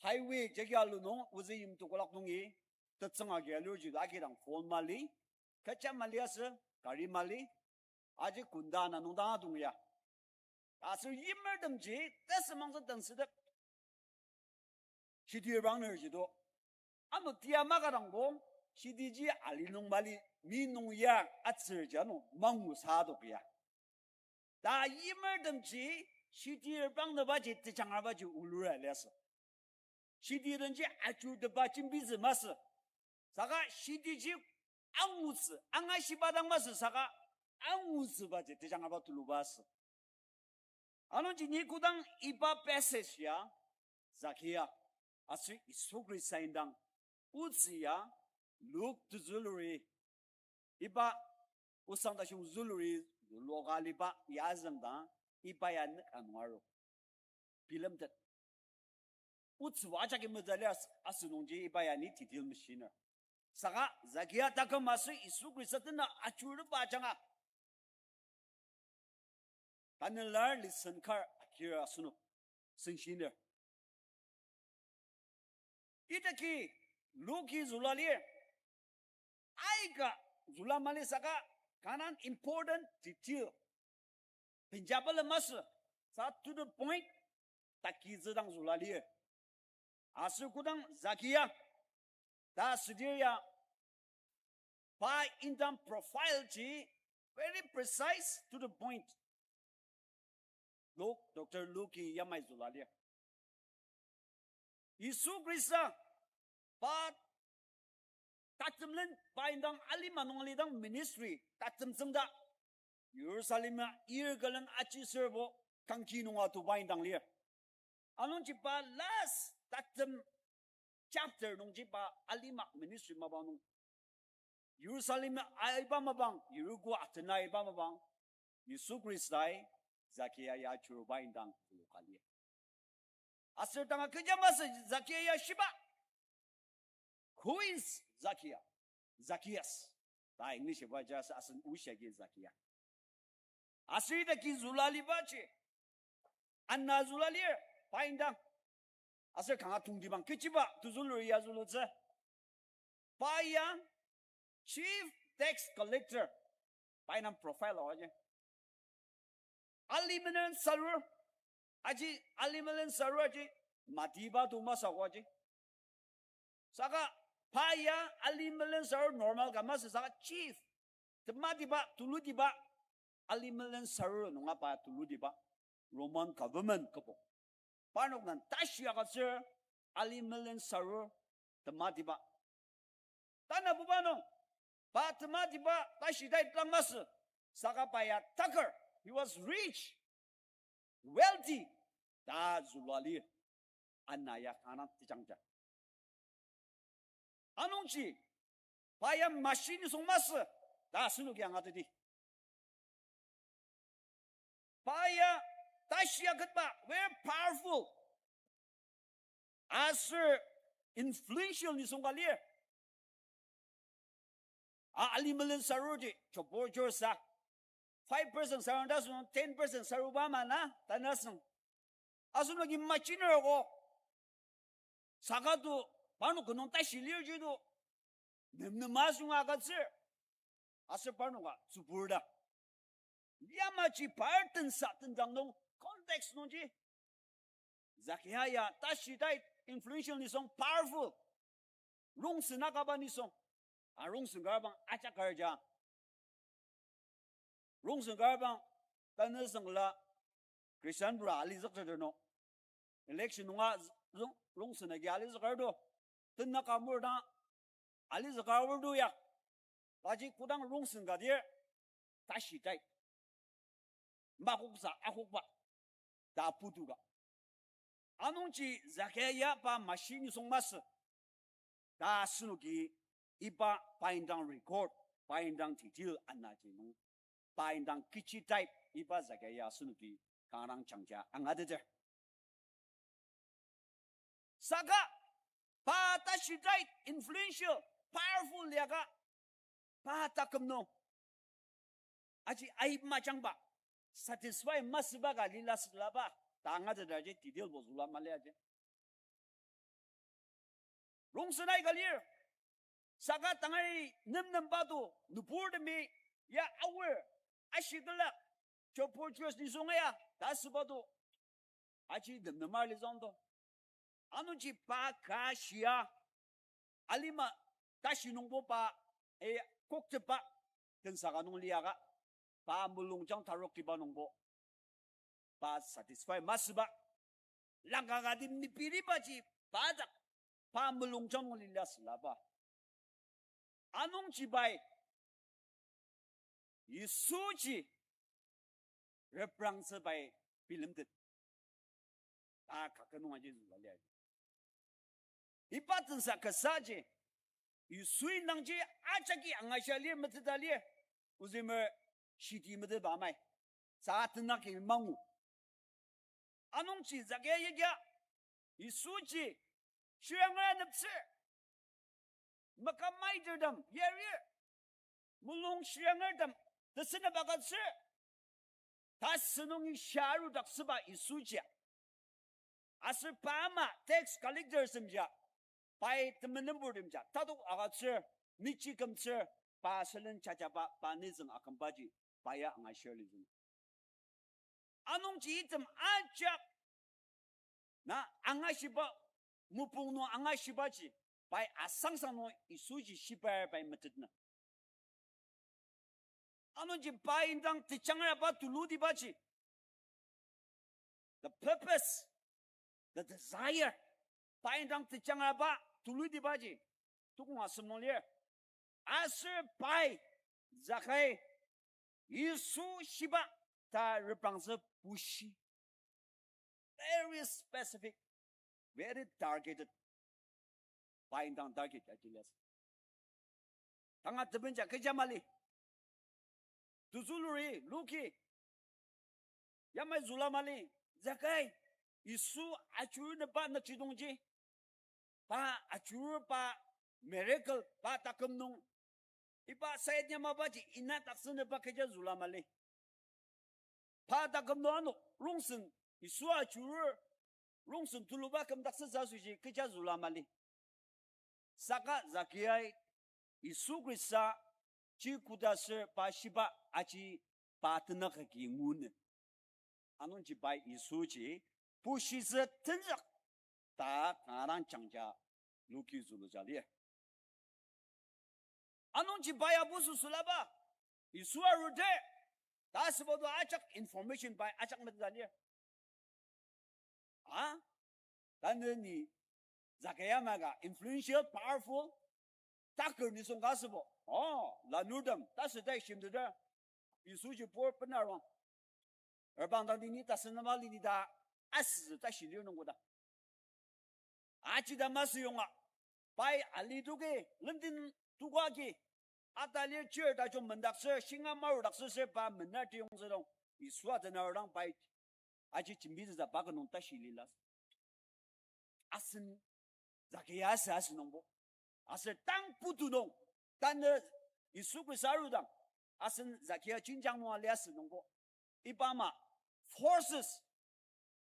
highway jagi alu nung, ozü yimtokolak nungi, tetsüng agi alurji ta agidang phone mali, kecha mali aser, gari mali, aji kunda na nung dang adong ya. Aser yimertemji, tesümangtsü tensütep. Shiti rangner jido. Ano tia makadangbo, shitiji ali nung mali, mi nung ya atsürji ano mangu sadok ya. Ta yimertemji, shiti rangnerbaji, tejangrabaji ulura liasü. Shiti denji ajurteba jembitsü masü. Saka shitiji angutsü, angashiba dang masü saka angutsübaji tejangraba tuluba asü. Anungji ni kodang iba passage ya, Zakia, aser Yisu Khrista indang, otsü ya, Luk tezüluri, iba osang tashiyong züluri züluka aliba ya azüngdang, iba ya nük anung aru. Bilemtet. Otsü ajaki mezali as-, asünungji iba ya ni detail meshiner. Saka Zakia taküm aser Yisu Khrista dena ajuruteba ajanga Tanela lesson kar akir asenok senshiner. Idaki Luki züla lir. Aika züla mali saka kanan important detail. Benjabala masü, sa to the point. takitsü dang züla lir. Aser kodang Zakia ta südir ya, pa indang profile ji very precise to the point. Luk, Doctor Luki yamai züla lir. Yisu Khrista pa tatemlen pa indang alima nung alidang ministry tatem tsüngda Jerusalem-a ir külen achiserbo kangki nunga to pa indang lir. Anungji pa last tatem chapter nungji pa alima ministry mapang nung Jerusalem aiba mapang, Yeriko atena aiba mapang, Yisu Khristai Zakia ya churuba indang züluka lir. Aser tanga kecha masü Zakia ya shiba? Who is Zacchaeus? Zacchaeus ta English-ba ja sü asen oshi agi Zakia. Aser idaki züla libaji, ana züla lir, pa indang. Aser kanga tongtibang kechiba tezülur ya zülutsü. Pa ya chief tax collector. Pa indang profile aji. Alimelen sarur, aji, alimelen sarur aji, matiba to masü aji. Saka pa ya alimelen sarur normal ka masü saka chief, tematiba, tulutiba, alimelen sarur nunga pa tulutiba, Roman government kübok. Parnok nem tashi agütsür alimelen sarur tematiba. Tanabuba nung, pa tematiba tashi tai tang masü, saka pa ya taker, he was rich, wealthy, ta züla lir, ana ya kanga tejangja. Anungji, pa ya mashi nisung masü, ta asenoki angateti. Pa ya tashi aketba, very powerful, aser influential nisung ka lir. A alimelen sarurji, chobor chor sa. Five percent sarur ta asünung ten percent saruba ama na, tanü asünung. Asenoki machiner ko. Saka to, parnok kü nung tashi lirji to, nem nem asünga agütsür. Aser parnoka tsüburda. Yamaji par tensa tendang nung context nungji Zakia ya tashi tai influential nisung, powerful. Rongsen akaba nisung. A rongsen kar bang ajak kar ja. Rongsen kar bang, tanü süngla Christian bura alizüktsüter nung. Election nunga z-, rong-, rongsen agi alizüker to. Tenaka mur dang alizüker aor to ya. Taji kodang rongsen ka dir, tashi tai. Makoksa akokba ta putu ka. Anungji Zakia ya pa mashi nisung masü ta asenoki iba pa indang record, pa indang detail anaji nung, pa indang kechi type iba Zakia ya asenoki kanga dang jangja angateter. Saka pa tashi tai influential, powerful liaka, pa taküm nung aji ai majangba, satisfy masüba ka lila sülaba ta angateter ji detailbo züla mali aji. Rongsen aika lir. Saka tangari nemnemba to, nüburtemi ya aor, ashi külak, chopor church nisung ya ta asüba to, aji nemnema lizang to. Anungji pa ka shia, alima tashi nungbo pa, e, koktepa, tensa ka nung liaka, pa mulungjang taroktiba nungbo pa satisfy masüba, langka kati mepiribaji pa dak, pa mulungjang nung lila sülaba. Anungji pai Yisuji reprangtsü pai bilemtet ta kaket nung aji züla lir. Iba tensa kasaji, Yisu indangji ajaki angashia lir meteta lir, ozüimer shiti meteta amai, sa tenaki mangu. Anungji Zakia ya, Yisuji shiranger aneptsür, maka maitertem yarir, mulung shirangertem tesünep agütsür, ta sünungi shia arudaktsüba Yisuji. Aser pa ama tax collectors temja, pai temenenburtemja tatok agütsür, mechi kümtsür, pa sülen jajaba pa nizüng akümbaji pa ya angashir lizüng. Anungji item ajak Na angashiba, mopung nung angashibaji, pai asangsang nung Yisuji shibar pai metetna. Anungji pa indang tejangraba tulutibaji, the purpose, the desire, pa indang tejangraba tulutibaji, tukong asem nung lir. Aser pai, Zakai, Yisu shiba ta reprangtsü bushi. Very specific, very targeted. Pa indang target aji liasü. Tanga tebenja kecha mali. Tezüluri, luki. Yamai züla mali. Zakai, Yisu ajuruneba nükjidongji, pa ajurur, pa miracle, pa taküm nung iba sayed yamabaji inadaktsünüba kecha züla mali. Pa taküm nung ano rongsen, Yisu ajurur, rongsen tuluba kümdaktsütsü asoshi kecha züla mali. Saka Zakiai Yisu Khrista ji koda aser pa shiba aji pa tenük agi nguner. Anungji pai Yisuji bushitsü tenzük ta kanga dang jangja luki züluja lir. Anungji pai apu süsülaba, Yisu arudir ta asüba to ajak information pai ajak meteta lir. A? Tanü ni Zakai ama ka influential, powerful, taker nisung ka asübo, o, lanurtem ta sütai shimteta, Yisuji pur bena aruang, erbang dang di ni tasen ama li ni ta asütsü ta shilir nung koda. Aji ta masü yonga, pai alituki, lendin tuka agi, atalir chir tajung mendaktsür, shinga marudaktsür ser pa mena tiyongtsü nung, Yisu atena arudang pai aji jembitsüsa pa ka nung tashi lilas. Asen Zakia asü asü nungbo. Aser tang putu nung, tanü Yisu Khrista arudang, asen Zakia jenjang nung aliasü nungbo. Iba ama forces,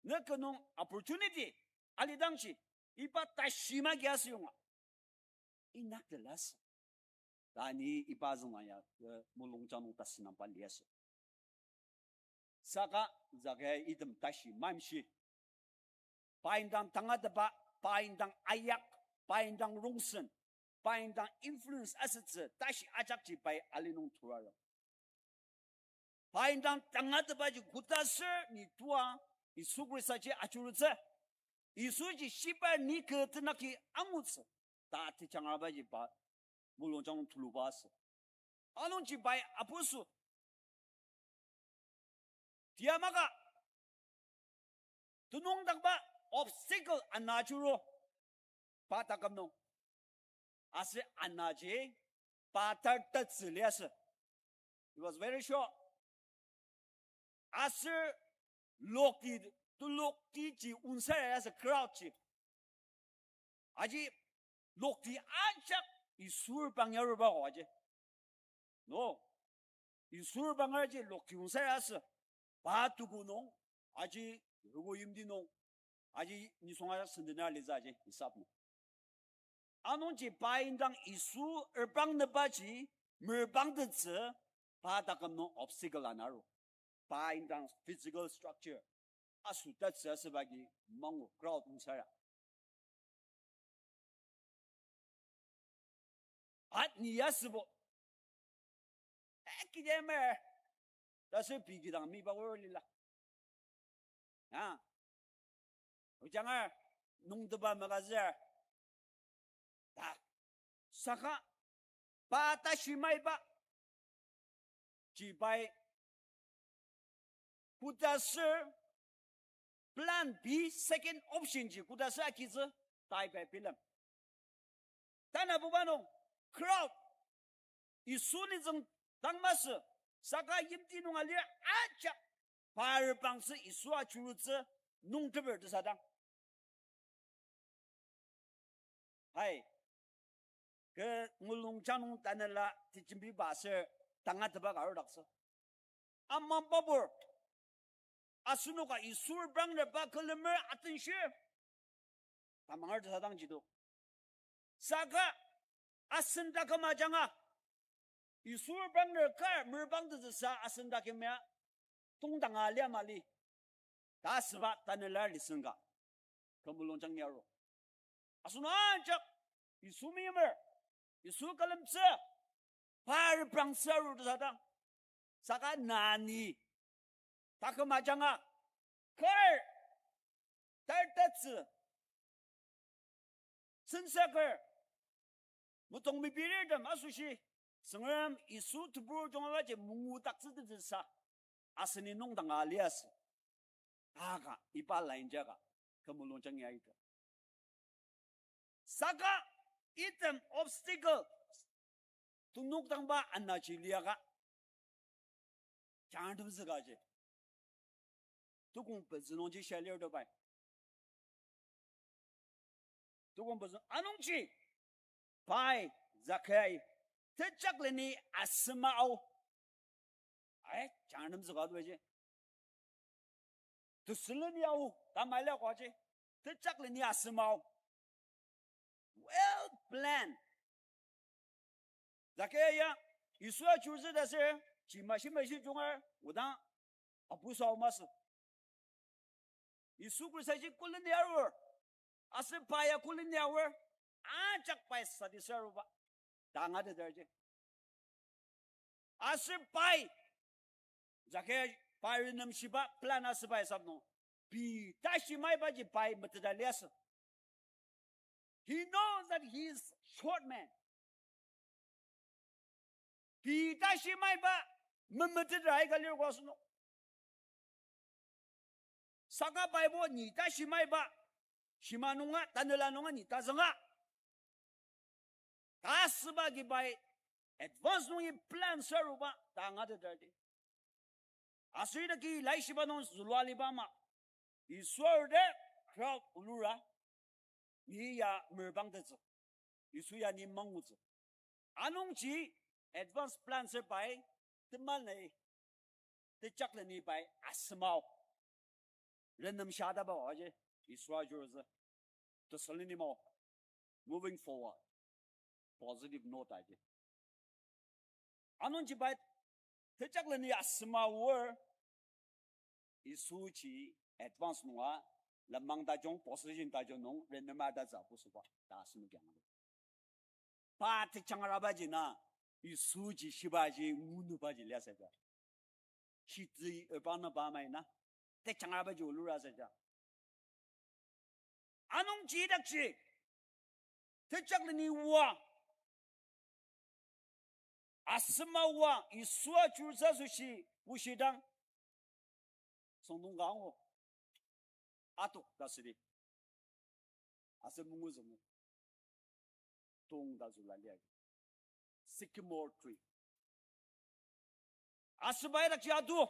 nükünung opportunity alidangji, iba tashi magi asü yonga, inyaktelasü. Ta ni iba zünga ya, eh, mulungjang nung tasünangba liasü. Saka Zakia item tashi mamshi. Pa indang tangatetba, pa indang ayak, pa indang rongsen, pa indang influence asütsü tashi ajakji pai ali nung turarem. Pa indang tangatetbaji koda aser ni tua, Yisu Khristaji ajurutsü, Yisuji shiba ni kü tenaki angutsü ta tejangrabaji pa mulungjang tuluba asü. Anungji pai apusu, tiamaka, tenüngdakba obstacle ana ajuru pa taküm nung. Aser anaji pa tartettsü liasü. It was very short. Aser lokti, telokti ji onsara liasü crowd ji. Aji lokti ajak Yisu reprang yaruba ko aji. No. Yisu reprang aji lokti onsara asü. Pa tuku nung, aji roko yimti nung, aji nisung ajak sendena litsü aji hisap nung. Anungji pa indang Yisu reprang nübaji merepangtettsü pa taküm nung obstacle ana aru. Pa indang physical structure asütettsü asüba agi mangu crowd onsara. At ni asübo, eh, kidemer, ta aser pei kidang miba or lila. A, ojanger, nungteba magazine ta. Saka pa tashi maiba ji pai koda aser plan B, second option ji koda aser agitsü tai pai bilem. Tanabuba nung crowd, Yisu nütsüng dang masü, saka yimti nung alir ajak pa reprangtsü Yisu ajurutsü nungteper tesadang, hai, kü mulungjang nung tanela tejembiba aser tangatetba ka arudaktsü. Amang babur, asenoka Yisu reprangnerba külemer atenshir tamanger tesadangji do. Saka asen taküm ajanga Yisu reprangner kar merepangtettsüsa asen taküm ya tongdanga lia mali ta asüba tanela listen ka. temulung jang ya aru. Asenok ajak Yisu meimer, Yisu külemtsü, pa reprangtsü aru ta sadang. Saka nani taküm ajanga kar, tartettsü, sensaker, motong mepirirtem asoshi, Tsüngrem Yisu tebur jungabaji mungudaktsütettsüsa aseni nung danga liasü. Aka iba line jaka temulung jang ya ita. Saka item obstacle tenokdangba anaji liaka jangatemzükaji tukong pezü nungji shia lir to pai. Tukong pezü anungji pai Zakai tejakleni asema ao. Ai, jangatemzüka to ji. Tesüleni ao, ta mali akwaji. Tejakleni asema ao. Well planned. Zakai ya, Yisu ajurutsü ta ser, ji mashi mashi jungar, odang apusa ao masü. Yisu Khristaji külemi arur, aser pa ya külemi arur, ajak pai satisfy aruba ta angateter ji. Aser pai, Zakai pai renemshiba plan asüba isap nung, pei tashi maibaji pai meteta liasü. He knows that he is short man. Pei tashi maiba memetetra aika lir ko asenok. Saka Bible ni tashi maiba, shima nunga, tanela nunga ni tazünga ta asüba ki pai advance nungi plan saruba ta angateter di. Aser idaki laishiba nung zülua liba ama, Yisu arur te crowd olura, ni ya merpangtettsü, Yisu ya ni mangutsü. Anungji advance plan ser pai, temalai tejakleni pai asema ao. Renemshiba aji, Yisu ajurutsü. Tesülenimo. Moving forward. Positive note aji. Anungji pai tejakleni asema aor, Yisuji advance nunga lenmang tajung, position tajung nung renema tatsü apusüba ta asenoki angatet. Pa tejangrabaji na, Yisuji shibaji ngunubaji liasü ja. Shitsü ebang na pa mai na, tejangrabaji olura sü ja. Anungji idakji, tejakleni oa, asema oa, Yisu ajurutsü asoshi bushidang, süngdong ka angu, atok ta südi. Aser munguzüngu tong ta züla lir. Sycamore tree. Asüba idakji atu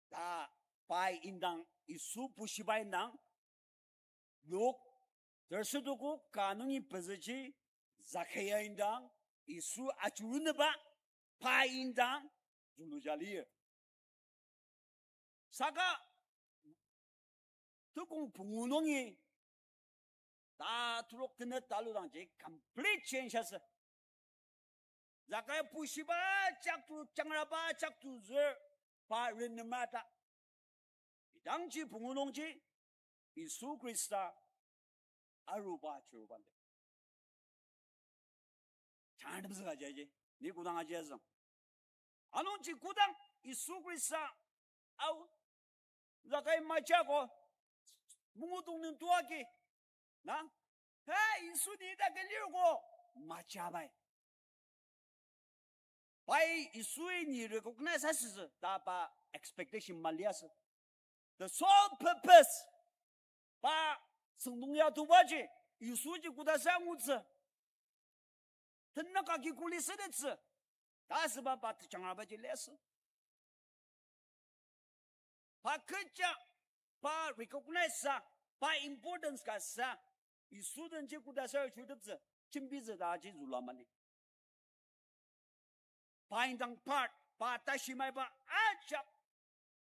ta pai indang, Yisu bushiba indang, Luk, tersütuku ka nungi pezüji, Zakai indang, Yisu ajuruneba, pai indang, züluja lir. Saka tukong pungu nungi ta terok tenet taludangji complete change asü. Zakai bushiba jaktu, jangraba jaktu zür, pa renema ta. Idangji pungu nungji Yisu Khrista aruba chirubande. Jangatemzüka jaji, ni kodang aji azüng. Anungji kodang Yisu Khrista ao Zakai majako, mungudong nung tuaki, na, he, Yisu ni idaki lir ko, majabai. Pai Yisui ni recognize asütsü ta pa expectation maliasü. The sole purpose pa süngdong ya tubaji, Yisuji koda sa angutsü, tenük agi kuli sütettsü ta asüba pa tejangrabaji liasü. Pa kecha, pa recognize sa, pa importance ka sa, Yisu denji koda sa chuteptsü, jembitsü ta aji züla mali. Pa indang part, pa tashi maiba ajak,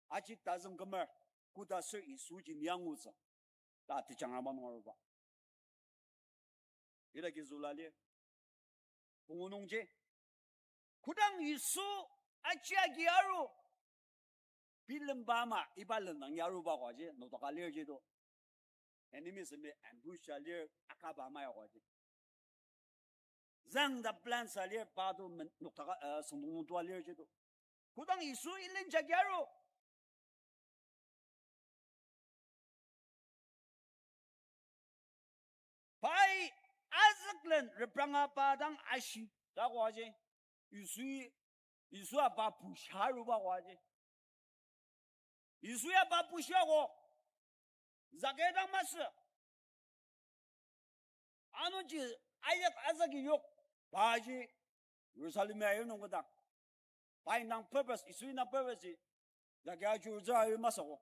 aji tazüng kümer, koda ser Yisuji ni angutsü ta tejangraba nung aruba. Idaki züla lir. Pungu nungji, kodang Yisu aji agi aru, Bilemba ama iba lenang yaruba koaji, nokdaka lir ji to. Enemy semi ambush ya lir, akaba ama ya koaji. Zang ta plan sa lir, pa to men-, nokdaka, uh, süngdong nung tua lir ji to. Kodang Yisu ilen jagi aru. Pai azüklen repranga pa dang ashi, ta koaji. Yisu, Yisu apa pusha aruba koaji. Yisu ya pa pusha ko. Zakai dang masü. Anungji ayak azaki yok. Paji Jerusalem ya nung kodang. Pai nang purpose, Yisu nang purpose ji. Zakai ajurtsü ayu masü ko.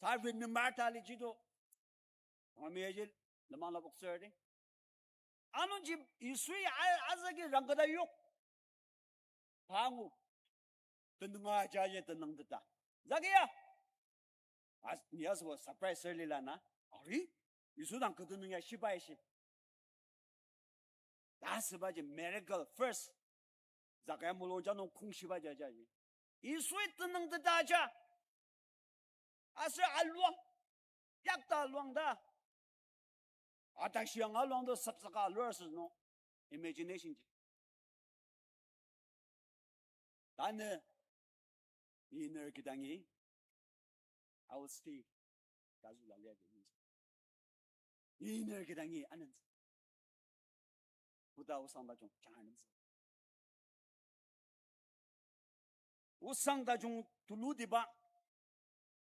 Ta remember ta li ji to. Ami aji lemang lapoktsür di. Anungji Yisui a-, azaki rangketa yok. Pangu. Tenüng ajaji tenüng teta. Zakia. As, ni asübo surprise ser lila na. Ari? Yisu dang kü tenüng ya shibai shi. Ta asübaji miracle first. Zakai mulung ja nung kong shiba ja ja ji. Yisui tenüng teta ja. Aser aluang. Yakta aluang ta. Ata shiang aluang to sapsaka alur asü no. Imagination ji. Tanü, iner kidangi, I will stay. Tazu la lia kidangi. Iner kidangi, anentsü. Buddha osang tajung, janganentsü. Osang tajung tulutiba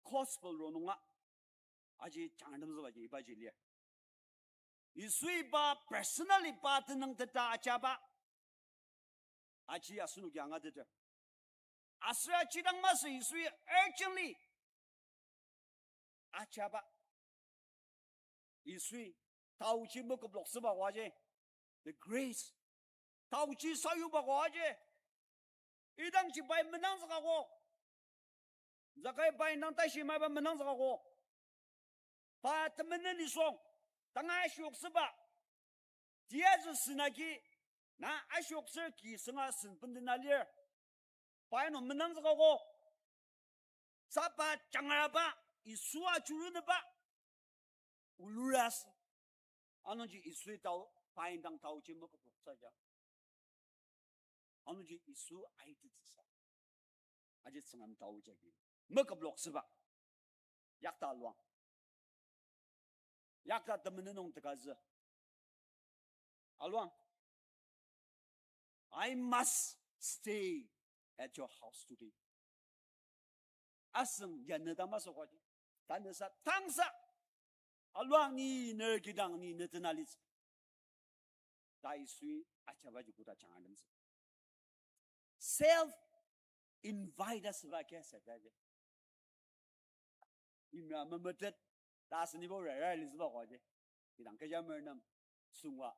gospel ronunga aji jangatemtsübaji ibaji lir. Yisui pa personally pa tenüng teta ajaba. Aji asenoki angateter. Aser aji dang masü Yisui urgently ajaba. Yisui taoji meküploktsüba koaji. The grace. Taoji sayuba koaji. Idangji pai menangzükako. Zakai pai nang tashi maiba menangzükako. Pa temenen nisung. Tanga ashioksüba. Tiyazü sünagi. Na ashioksür ki sünga sünpendena lir. Pai nung menangzükako. Sapa jangraba, Yisu ajuruneba, uluras. Anungji Yisui tao, pa indang taoji meküploktsü ja. Anungji Yisu aititsüsa. Aji Tsüngrem tao jagi. Meküploktsüba. Yakta aluang. Yakta temenen nung tekazü. Aluang. I must stay at your house today. Asüng yanü ta masü koaji. Tanüsa, tangsa. Aluang ni ner kidang ni ne tenalitsü. Ta Yisui ajabaji koda jangatemtsü. Self invite asüba kasa taji. Imya memetet, ta asenibo rara litsüba koaji. Kidang kecha mernem, sungwa.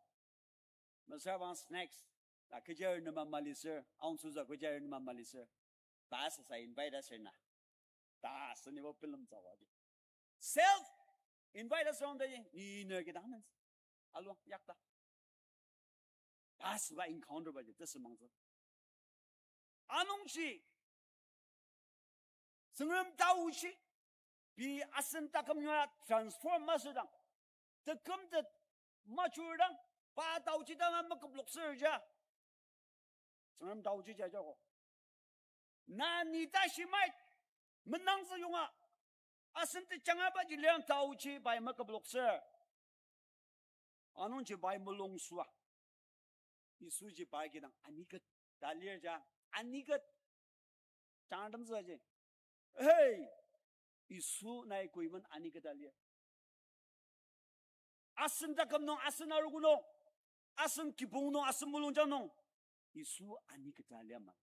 Mesüra bang snacks, ta kecha ernema maliser, aonsuza kecha ernema maliser. Ta asüsa invite aser na. Ta asenibo bilemtsü koaji. Self invite aser ong taji, ni ner kidang nens. Aluang, yakta. Ta asüba encounter baji, tesümangtsü. Anungji, Tsüngrem taoji, pei asen taküm yonga transform masüdang, tekümtet majurdang, pa taoji danga meküploktsür ja. Tsüngrem taoji ja jako. Na ni tashi mait, menangzü yonga, asen tejangabaji liang taoji pai meküploktsür. Anungji pai mulung süa. Yisuji pai kidang aniket ta lir ja, aniket. Jangatemtsü aji. Hey! Yisu nai koimen aniket ta lir. Asen taküm nung, asen arogo nung, asen kibong nung, asen mulungjang nung, Yisu aniket ta lir ma.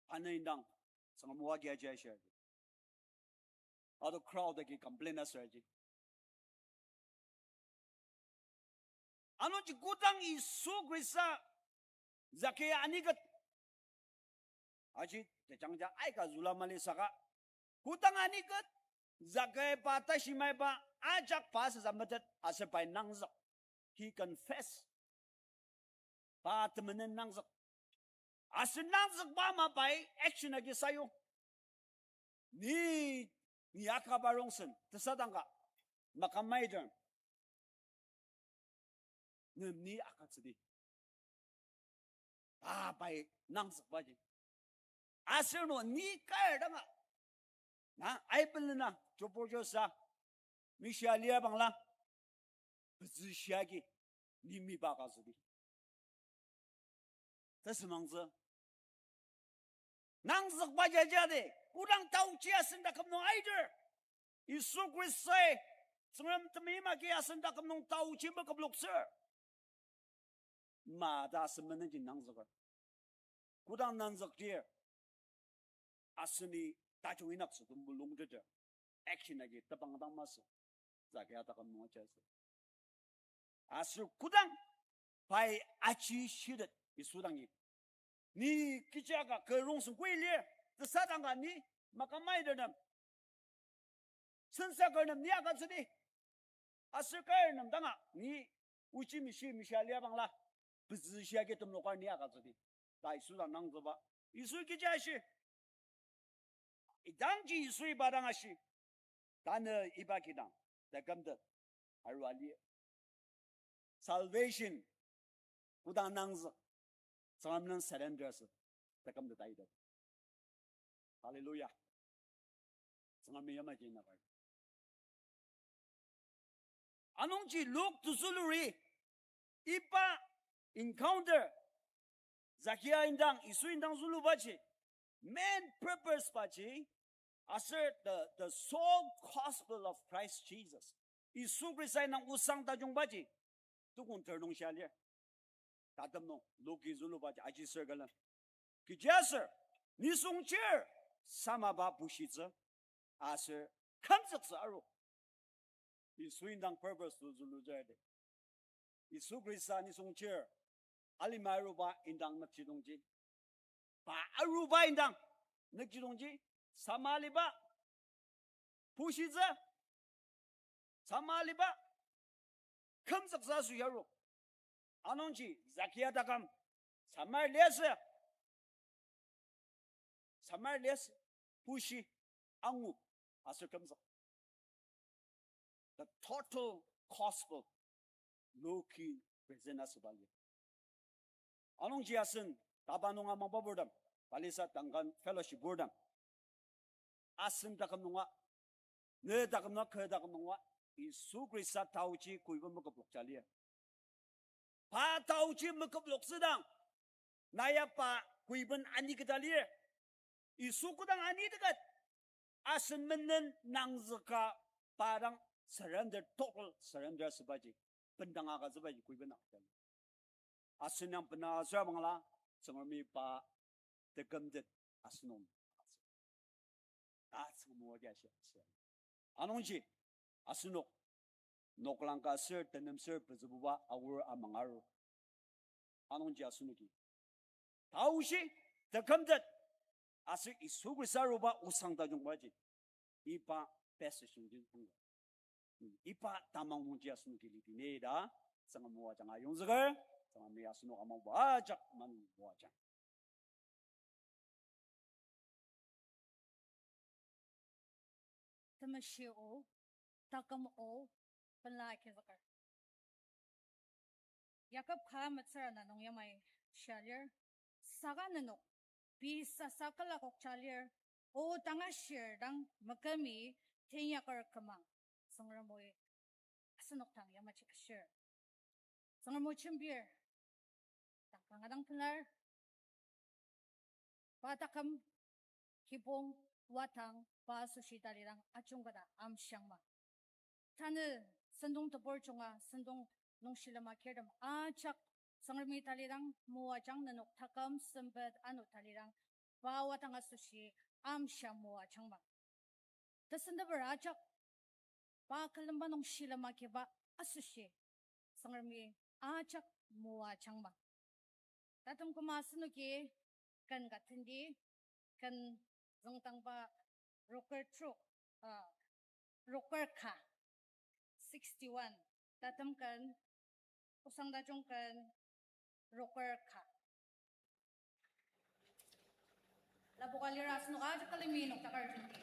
Ana indang, Tsüngrem o agi aji ashir. Ato crowd agi complain asür aji. Anungji kodang Yisu Khrista Zakai aniket aji tejangja aika zülua mali saka, kodang aniket Zakai pa tashi maiba ajak pa asüsa metet aser pai nangzük. He confess. Pa temenen nangzük. Aser nangzükba ama pai action agi sayong. Ni, ni akaba rongsen, tesadang ka, makamaiter. Nem ni akatsüdi. Ah, pai nangzükbaji. Aser no ni kar danga. Na, aibelena, joporjosa. Mishia lia bangla. Pezü shiagi. Ni miba ka südi. Tesemangtsü. Nangzükba jajade, kodang taochi asen taküm nung aiter. Yisu Khristai, Tsüngrem temeim agi asen taküm nung taochi meküploktsür. Ma ta asen menenji nangzüker. Kodang nangzükdir, aseni tajung inyaktsü tembulungteter. Action agi tebang dang masü. Zakia taküm nung ajatsü. Aser kodang pai aji shitet Yisu dangi. Ni kechi aka kü rongsen koi lir, tesadang ka ni makamaiter nem. Sensaker nem ni akatsüdi. Aser kar nem danga ni ochi mishi mishia lia bangla. Pezü shiagi temlokar ni akatsüdi. Ta Yisu dang nangzüba. Yisu kechi ashi. Idangji Yisu iba dang ashi. Tanü iba kidang, tekümtet, arua lir. Salvation, kodang nangzük, Tsüngrem nem surrender asü, tekümtet aiteta. Hallelujah. Tsüngremi yamaji nükar. Anungji Luk tezüluri, iba encounter, Zakia indang, Yisu indang zülubaji, main purpose baji, aser the, the sole gospel of Christ Jesus. Yisu Khrista indang osang tajungbaji, tukong ter nung shia lir. Tatem nung, Luki zülubaji, aji circle. Kechiaser, nisung chir, samaba bushitsü, aser kümzüktsü aru. Yisu indang purpose to zülutsü ade. Yisu Khrista nisung chir, alima aruba indang nükjidongji. Pa aruba indang nükjidongji, sama aliba, pushitsü, sama aliba, kümzüktsü asoshi aru. Anungji Zakia taküm, samar liasü, samar liasü, pushi, angu, aser kümzük. The total gospel, Luki present asüba lir. Anungji asen, taba nunga mangba burtem, Talisa Duncan Fellowship burtem. Asen taküm nunga, ne taküm nunga, kü taküm nunga, Yisu Khrista taochi koiben meküplokja lir. Pa taochi meküploktsüdang, na ya pa koiben ani keta lir. Yisu kodang ani teket, asen menen nangzüka pa dang surrender, total surrender asübaji, bendang agütsübaji koiben akja lir. Asen yang bena asüra bangla, Tsüngremi pa tekümtet asenok. Ta Tsüngrem o agi ashi, ashi. Anungji, asenok, noklang ka ser, tenem ser, pezübuba, aor amang aru. Anungji asenoki taoshi, tekümtet, aser Yisu Khrista aruba osang tajungbaji, iba passage nungji nung, iba tamang nungji asenoki lidi ne ta, Tsüngrem o ajanga ayongzüker, Tsüngremi asenok amangbo ajak maneni moajang. Temeshi o, taküm o, pela agizüker. Yakob ka metsür ana nung yamai shia lir, saka nenok, pei sasa külakokja lir, o tanga shir dang mekümi teinyaker kümang, Tsüngrem oi asenok dang yamaji ashir. Tsüngrem o jembir, tang kanga dang pelar. Pa taküm, kibong, wadang, pa asoshi talidang ajungketa amshiangma. Tanü sentong tebur junga, sentong nung shilem agirtem ajak Tsüngremi talidang moajang, nenok taküm sempet ano talidang pa wadang asoshi amshiang moajangma. Tesenteper ajak pa külemba nung shilem agiba asoshi Tsüngremi ajak moajangma. Tatem küma asenoki ken ka tendi, ken züngdangba roker trok, ah, roker ka, sixty-one. Tatem ken, osang tajung ken, roker ka. Tapoka lira asenok ajak külemi noktakar jenti.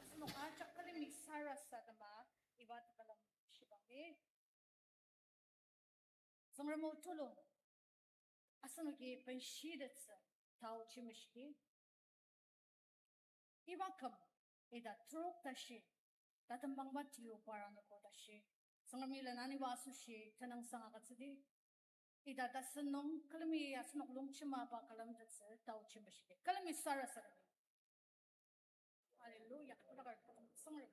Asenok ajak külemi sarasadema iba tekülem shibangdi. Tsüngrem o tulu, asenoki benshitetsü taochi meshidi. Iba küm, ita trok tashi, tatembangba tiyu parang noko tashi, Tsüngremi lenaniba asoshi tenüngsang agütsüdi. Ita tasen nung külemi asenok longchimaba külemtettsü taochi meshidi. Külemi sarasademi. Hallelujah. Tsüngrem.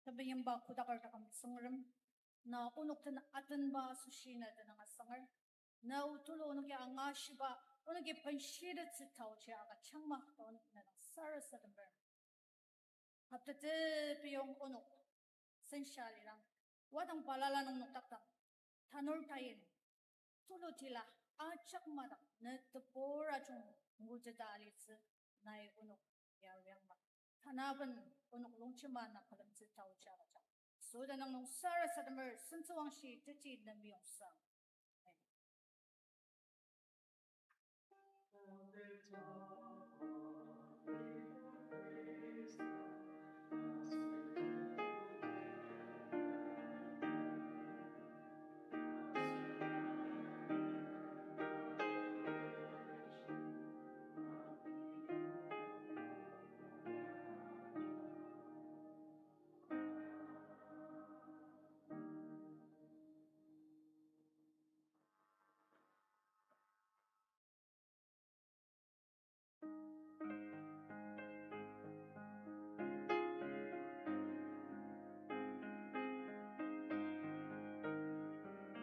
Temeimba kodaker taküm Tsüngrem, na onok den atenba asoshi na tenüng asanger. Na o tulu onoki angashiba, onoki benshitetsü taochi agüjangma ta onok na dang sarasademer. Hoptete piyong onok, sensa lidang, wadang balala nung nokdakdang, tanur tayin, tulu tila, ajak madak, ne tebur ajung nguteta alitsü, nai onok ya riangma. Tanaben onok longchima na külemtsü taochi agüjang. Soda nang nung sarasademer, sentsüwangshi teti nem yongsa. Amen.